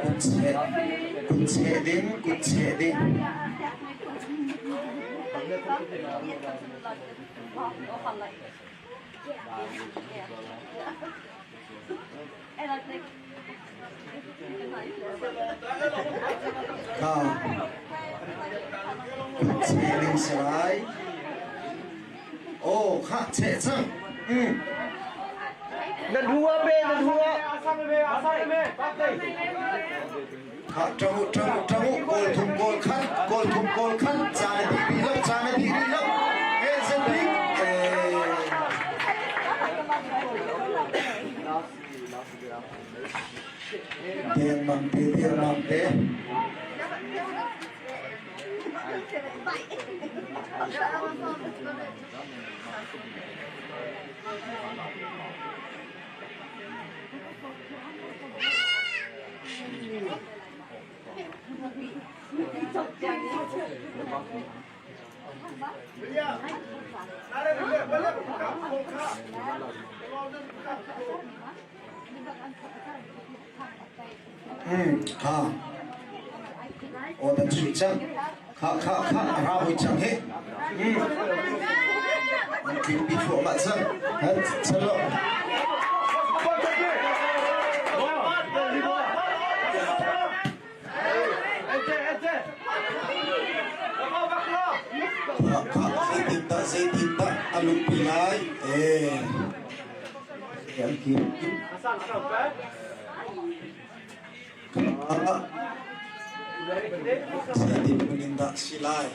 Kut cheh, kut cheh ding, kut cheh ding. Kha kut cheh ding si lai. Aw khah cheh cang. Na dua be na dua. Khah ṭang u ṭang u ṭang u kawl thum kawl khat kawl thum kawl khat caan a dih rih lo caan a dih rih lo. Eh zetik eh. Dengmang te dengmang te. Kha aw dan sui cang kha kha kha a ra hoi cang hi an tling pi thluahmah cang chalo. Kha kha zeitindah zeitindah a lungpi lai eh an kir. Zeitin phun in dah si lai?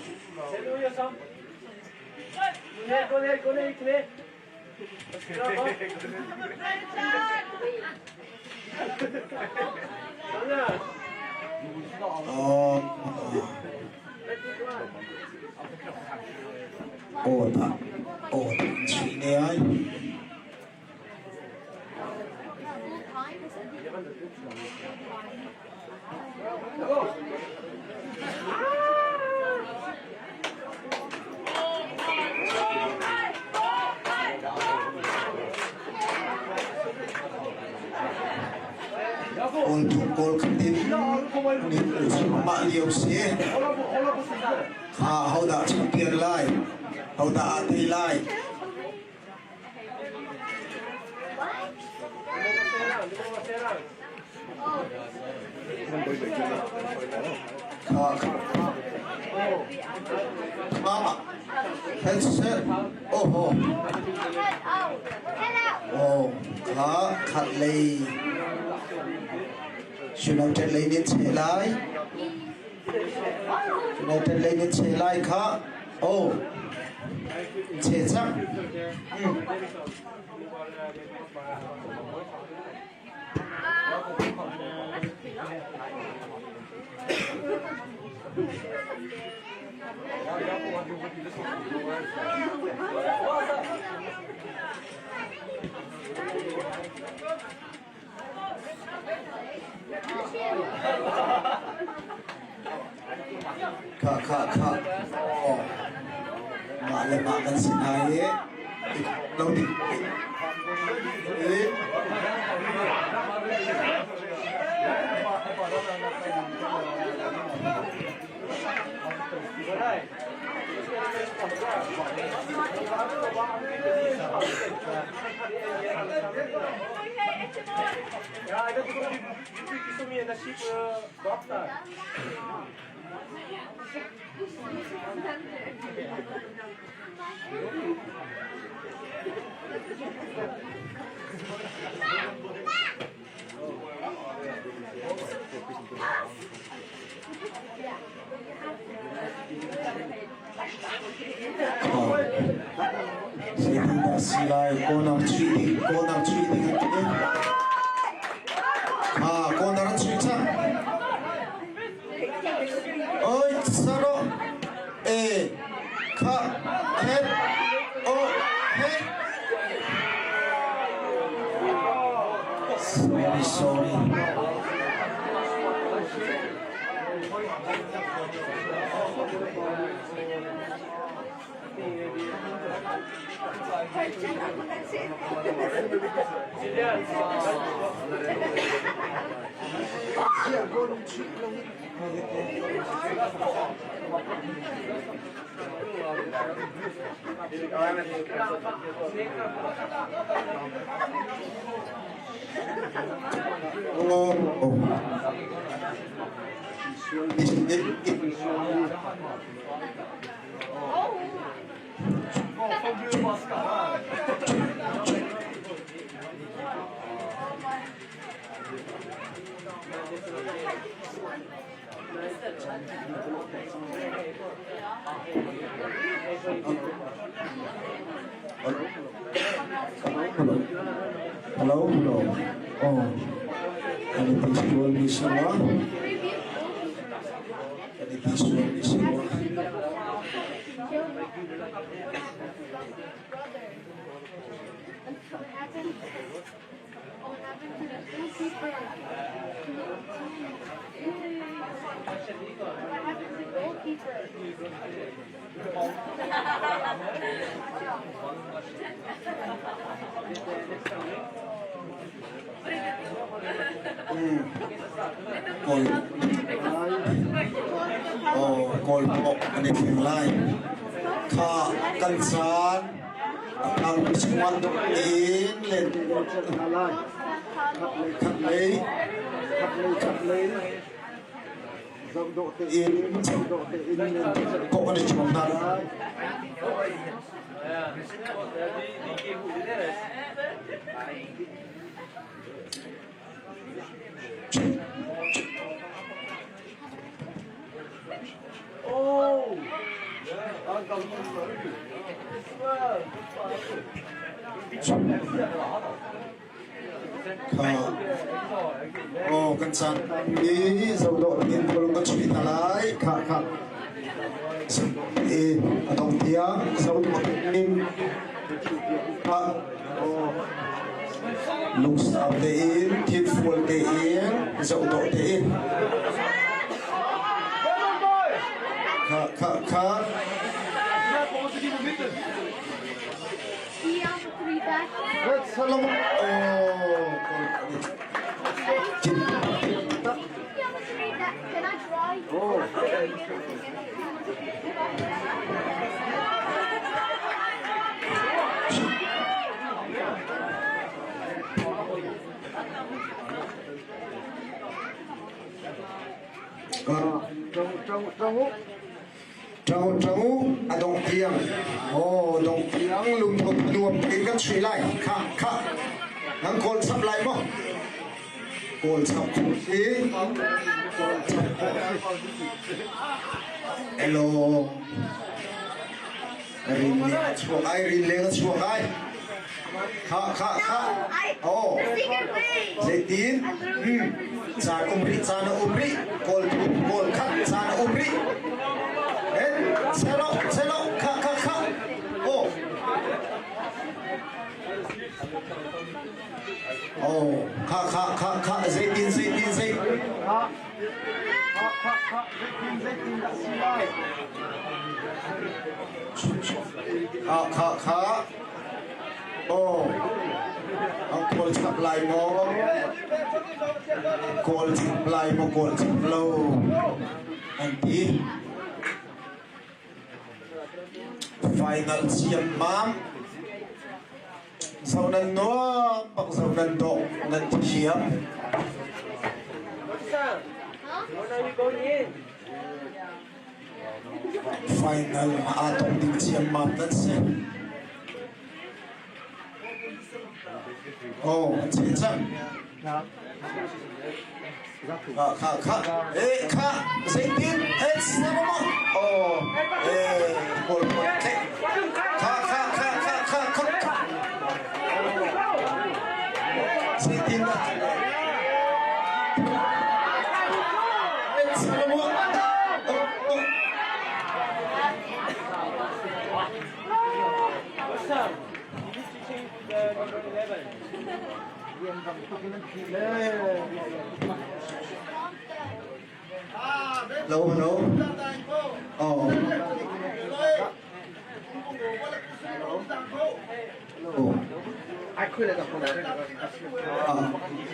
Aw dah, aw dah chuih ne ai. Kawl thum kawl khat in mah lio si. Kha hodah champion lai? Hodah aa tei lai? Kha khat lei United lei nih cheh lai United lei nih cheh lai kha Oh, cheh cang. Khah khah khah. Aw. Mah le mah kan si hna i lo ding. Zeitindah si lai? Corner chuih ding, corner chuih ding an ti. Ha, corner an chuih cang. Oi, saro. E, kha, het, o, he. Sorry, sorry. Ziah bawlung chuih lo in. Hello, hello. Oh, kan i ti sual mi si maw? Kan i ti sual mi si maw? Kawl oh Kawl pawh an i thleng lai. Kha kan caan a chungah in len khat lei Khat lei zohdawh tein zohdawh tein kawh an i chuak hna. Aw kan caan hi zohdawh tein bawlung kan chuih hna lai. Khah khah. In a dong tiang zohdawh tein lungsau tein thinfual tein zohdawh tein khah khah khah. Salam. Oh, Ṭang ṭang u, a dongh tiang. Aw, dongh tiang lungtho nuam tein kan chuih lai. Khah, khah. Nan kawl chap lai maw? Kawl chap khawh si. Kawl chap khawh si. Hello. Rin leng a chuak ai, rin leng a chuak ai. Khah, khah, khah. Aw. Zeitin? Caan um rih, caan a um rih. Kawl thum, kawl khat, caan a um rih. En, selo, selo, kha, kha, kha. Oh. Oh, kha, kha, kha, kha, zeitin, zeitin, zei. Kha, kha, kha, zeitin, zeitin dah si lai? Kha, kha, kha. Oh, ang kawl chap lai maw? Kawl chap lai maw kawl chap lo an ti. Final ciammam. Zo nan nuam bak zo nan dawh nan thiam. Final aa tong ding ciammam nan si. Oh, an cheh cang. Kha kha kha. Eh kha zeitin eh sama mo. Oh, eh bol bol the. Kha kha kha kha kha kha kha. Zeitin dah? Eh sama mo. Oh, oh. Hello, hello. Oh.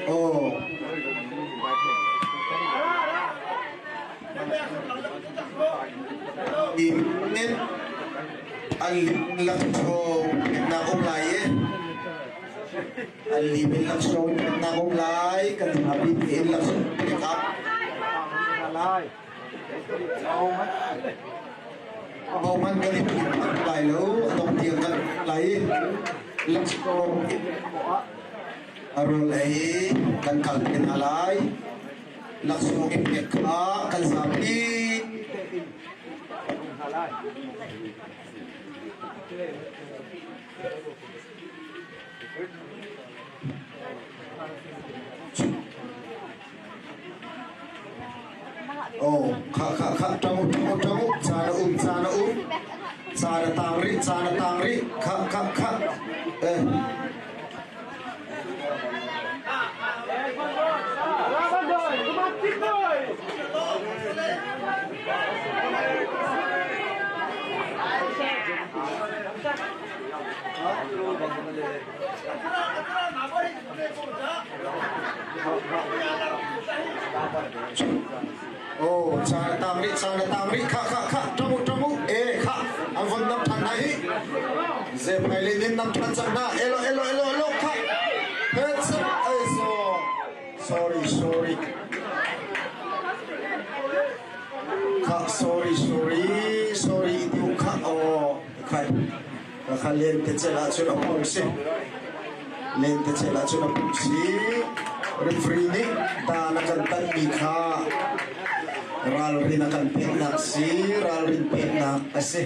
Oh. In an laksawng peknak um lai i an lim in laksawng peknak um lai kan hapi tein laksawng pek ah ahohmanh kan i phun lai lo a dong tiang kan lai i laksawng a rawl ei kan kal te hna lai. Laksawng in pek kha kan zapi. Oh, kha kha kha ṭang u ṭang u ṭang u caan a um caan a um caan a tang rih caan a tang rih kha kha kha eh. Oh, caan a tang rih, caan a tang rih. Kha, kha, kha, ṭang u, ṭang u. Eh, kha, an von nam ṭhan hna hi. Zephai le nin nam ṭhan cang hna. Elo, elo, elo, elo, kha. Heads up, ai so. Sorry, sorry. Kha, sorry, sorry, sorry, itu kha, oh, khai. Kha len te cel ahcun a phung si. Len te cel ahcun a phung si. Referee nih dan a kan tanmi kha ralrin a kan peknak si, ralrin peknak a si.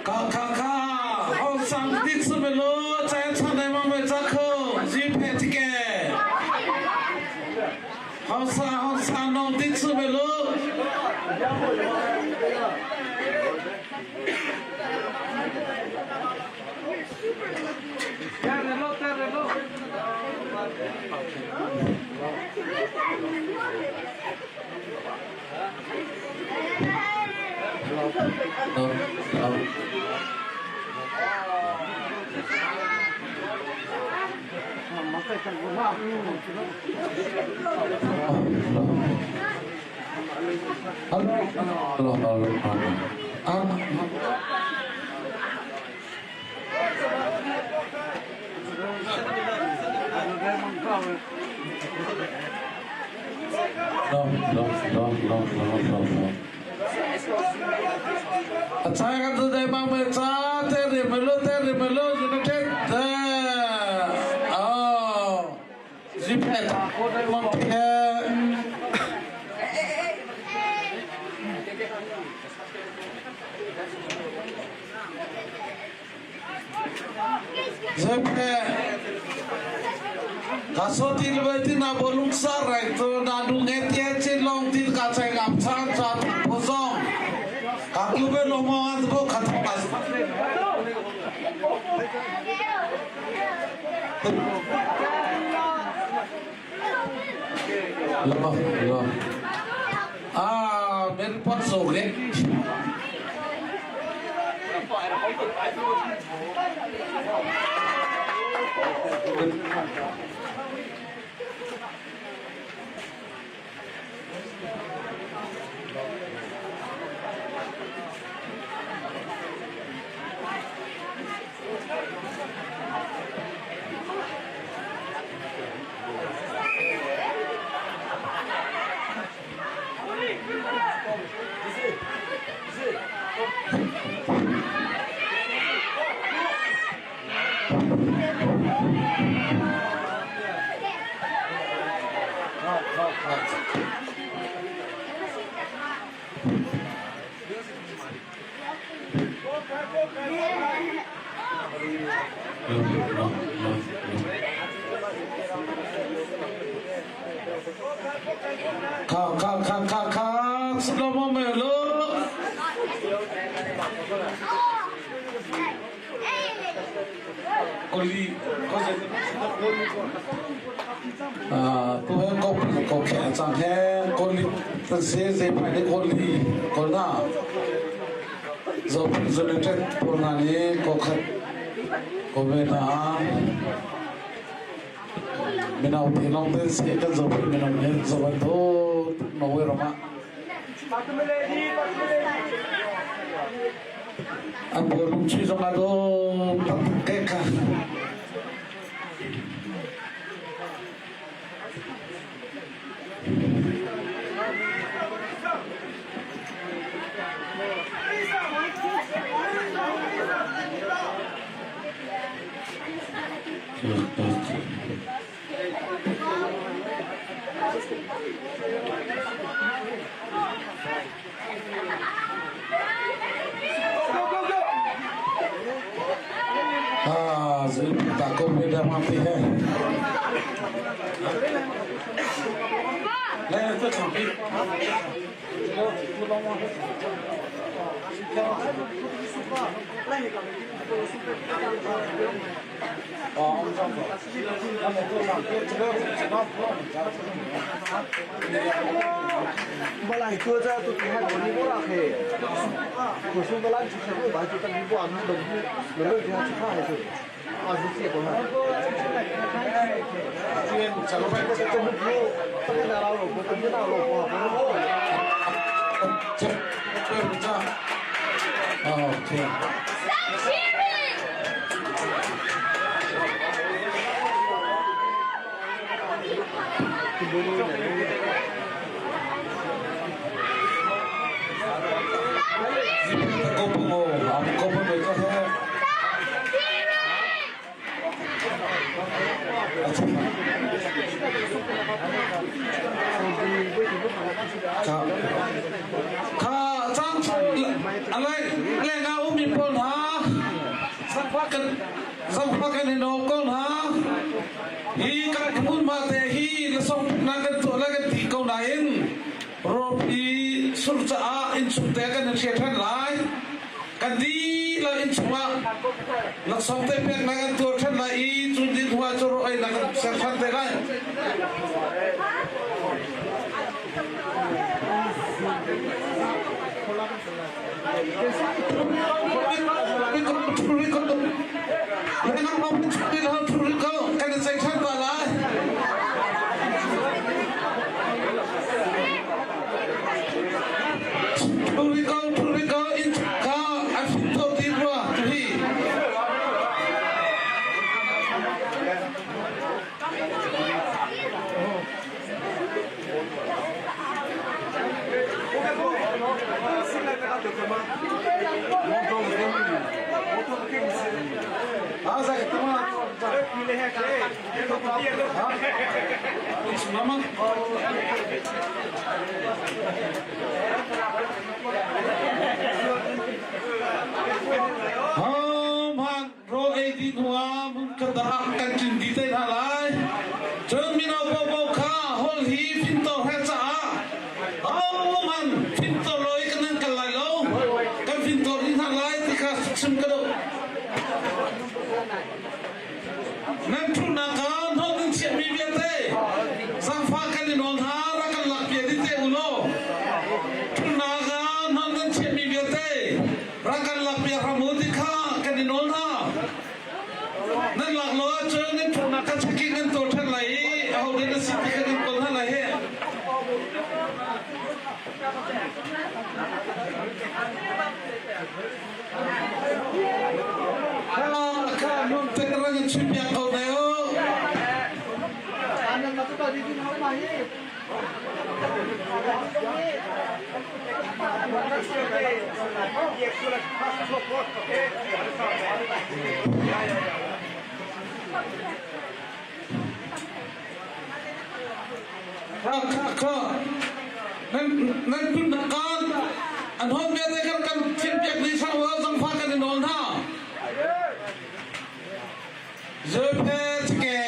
Ka ka ka hong sang dit su me lo chai chan dai ma me cha kho ji phe tike hong sa hong sa nong dit su me lo. pawl hna kan zangfak kan in nawl ko hna. Hi kan hmunhma te hi lasawng na kan tuah le kan ti ko nain rawpi sur caah innchung te kan in hria ṭhan lai. Kan dihlak innchung ah laksawng te peknak kan tuah ṭhan lai i cu din hnu ah cu ro einak kan ser ṭhan te lai. Kan i ceih ṭhan ta lai. Thuriko, thuriko, in ka an to ti rua tuhi. Hman ro ei dih hnuah hmunkhat ah kan ṭin dih te hna lai. Cun mino paohpaoh kha holh hi fimtawl he caah ahohmanh fimtawl lo i kan nan kal lai lo. Kan fimtawl dih hna lai ti kha chim ka duh. Nan ṭhunak ah hnawt nan chiahmi vialte zaangfah kan i nawl hna rak kan lakpiak dih te u law ṭhunak ah hnawt nan chiahmi vialte rak kan lakpiak hram u ti kha kan i nawl hna. Nan lak lo ahcun nan ṭhunak kha checking nan tuah ṭhan lai i aho dah na si ti kha kan kawl hna lai hih. Kha nun te rang in chim piak ko ne u. Kha kha kha nan nan tun kan an hon vialte kan kan thiam piak ni sang wa zangfa kan i nawl hna. Zepetke.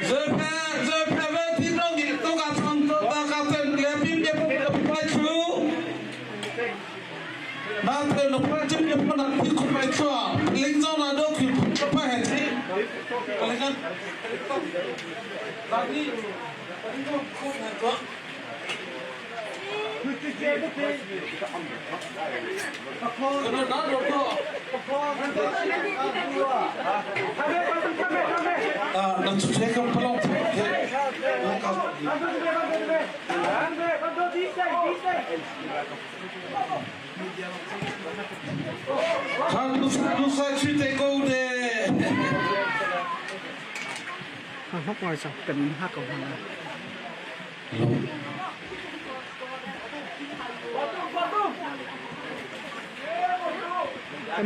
Zepe zepe ve ti nong i to ka chang to ta ka ten le pim ye pai chu. Na te no pa chim ye pa na ti khu pai chu. Ling zo na do khu pa he chi. Kalingan. Tani ko khu na to. Hak ngai sang kan in hak ko hna.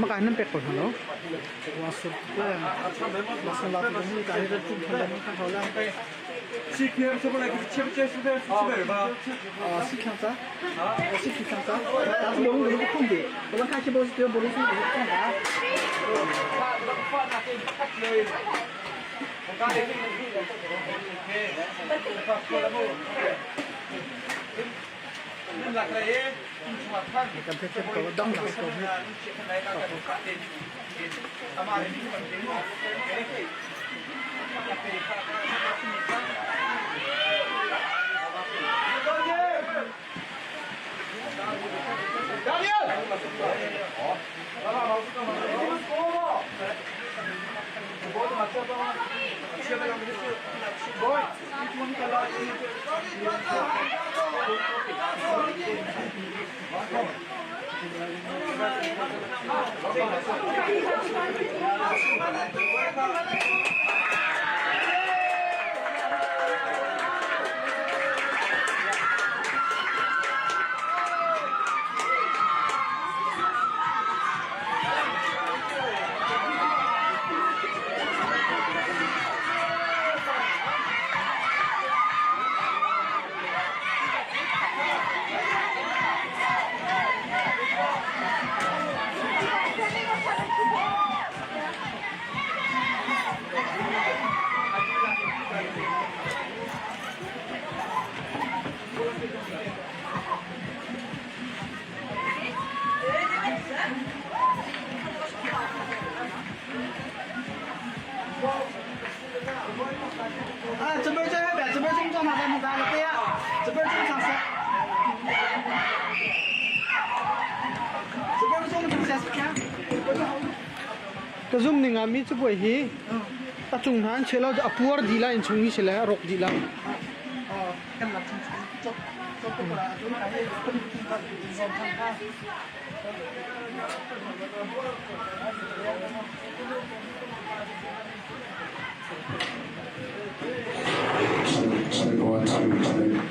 Maka nan pek ko hna lo. Wa sur la. Masala tu ni ka hi tu than kan hau la. 啊，是强子，我是强子，但是我们不空的，我们看起不是对，不是是干啥？Kan pek ko dong lang ko. Ka zum ning ah mi cabuai hi a cung hna an chia lo a puar dih lai in chung hi si le a rawk dih lai. Check, one, two, check.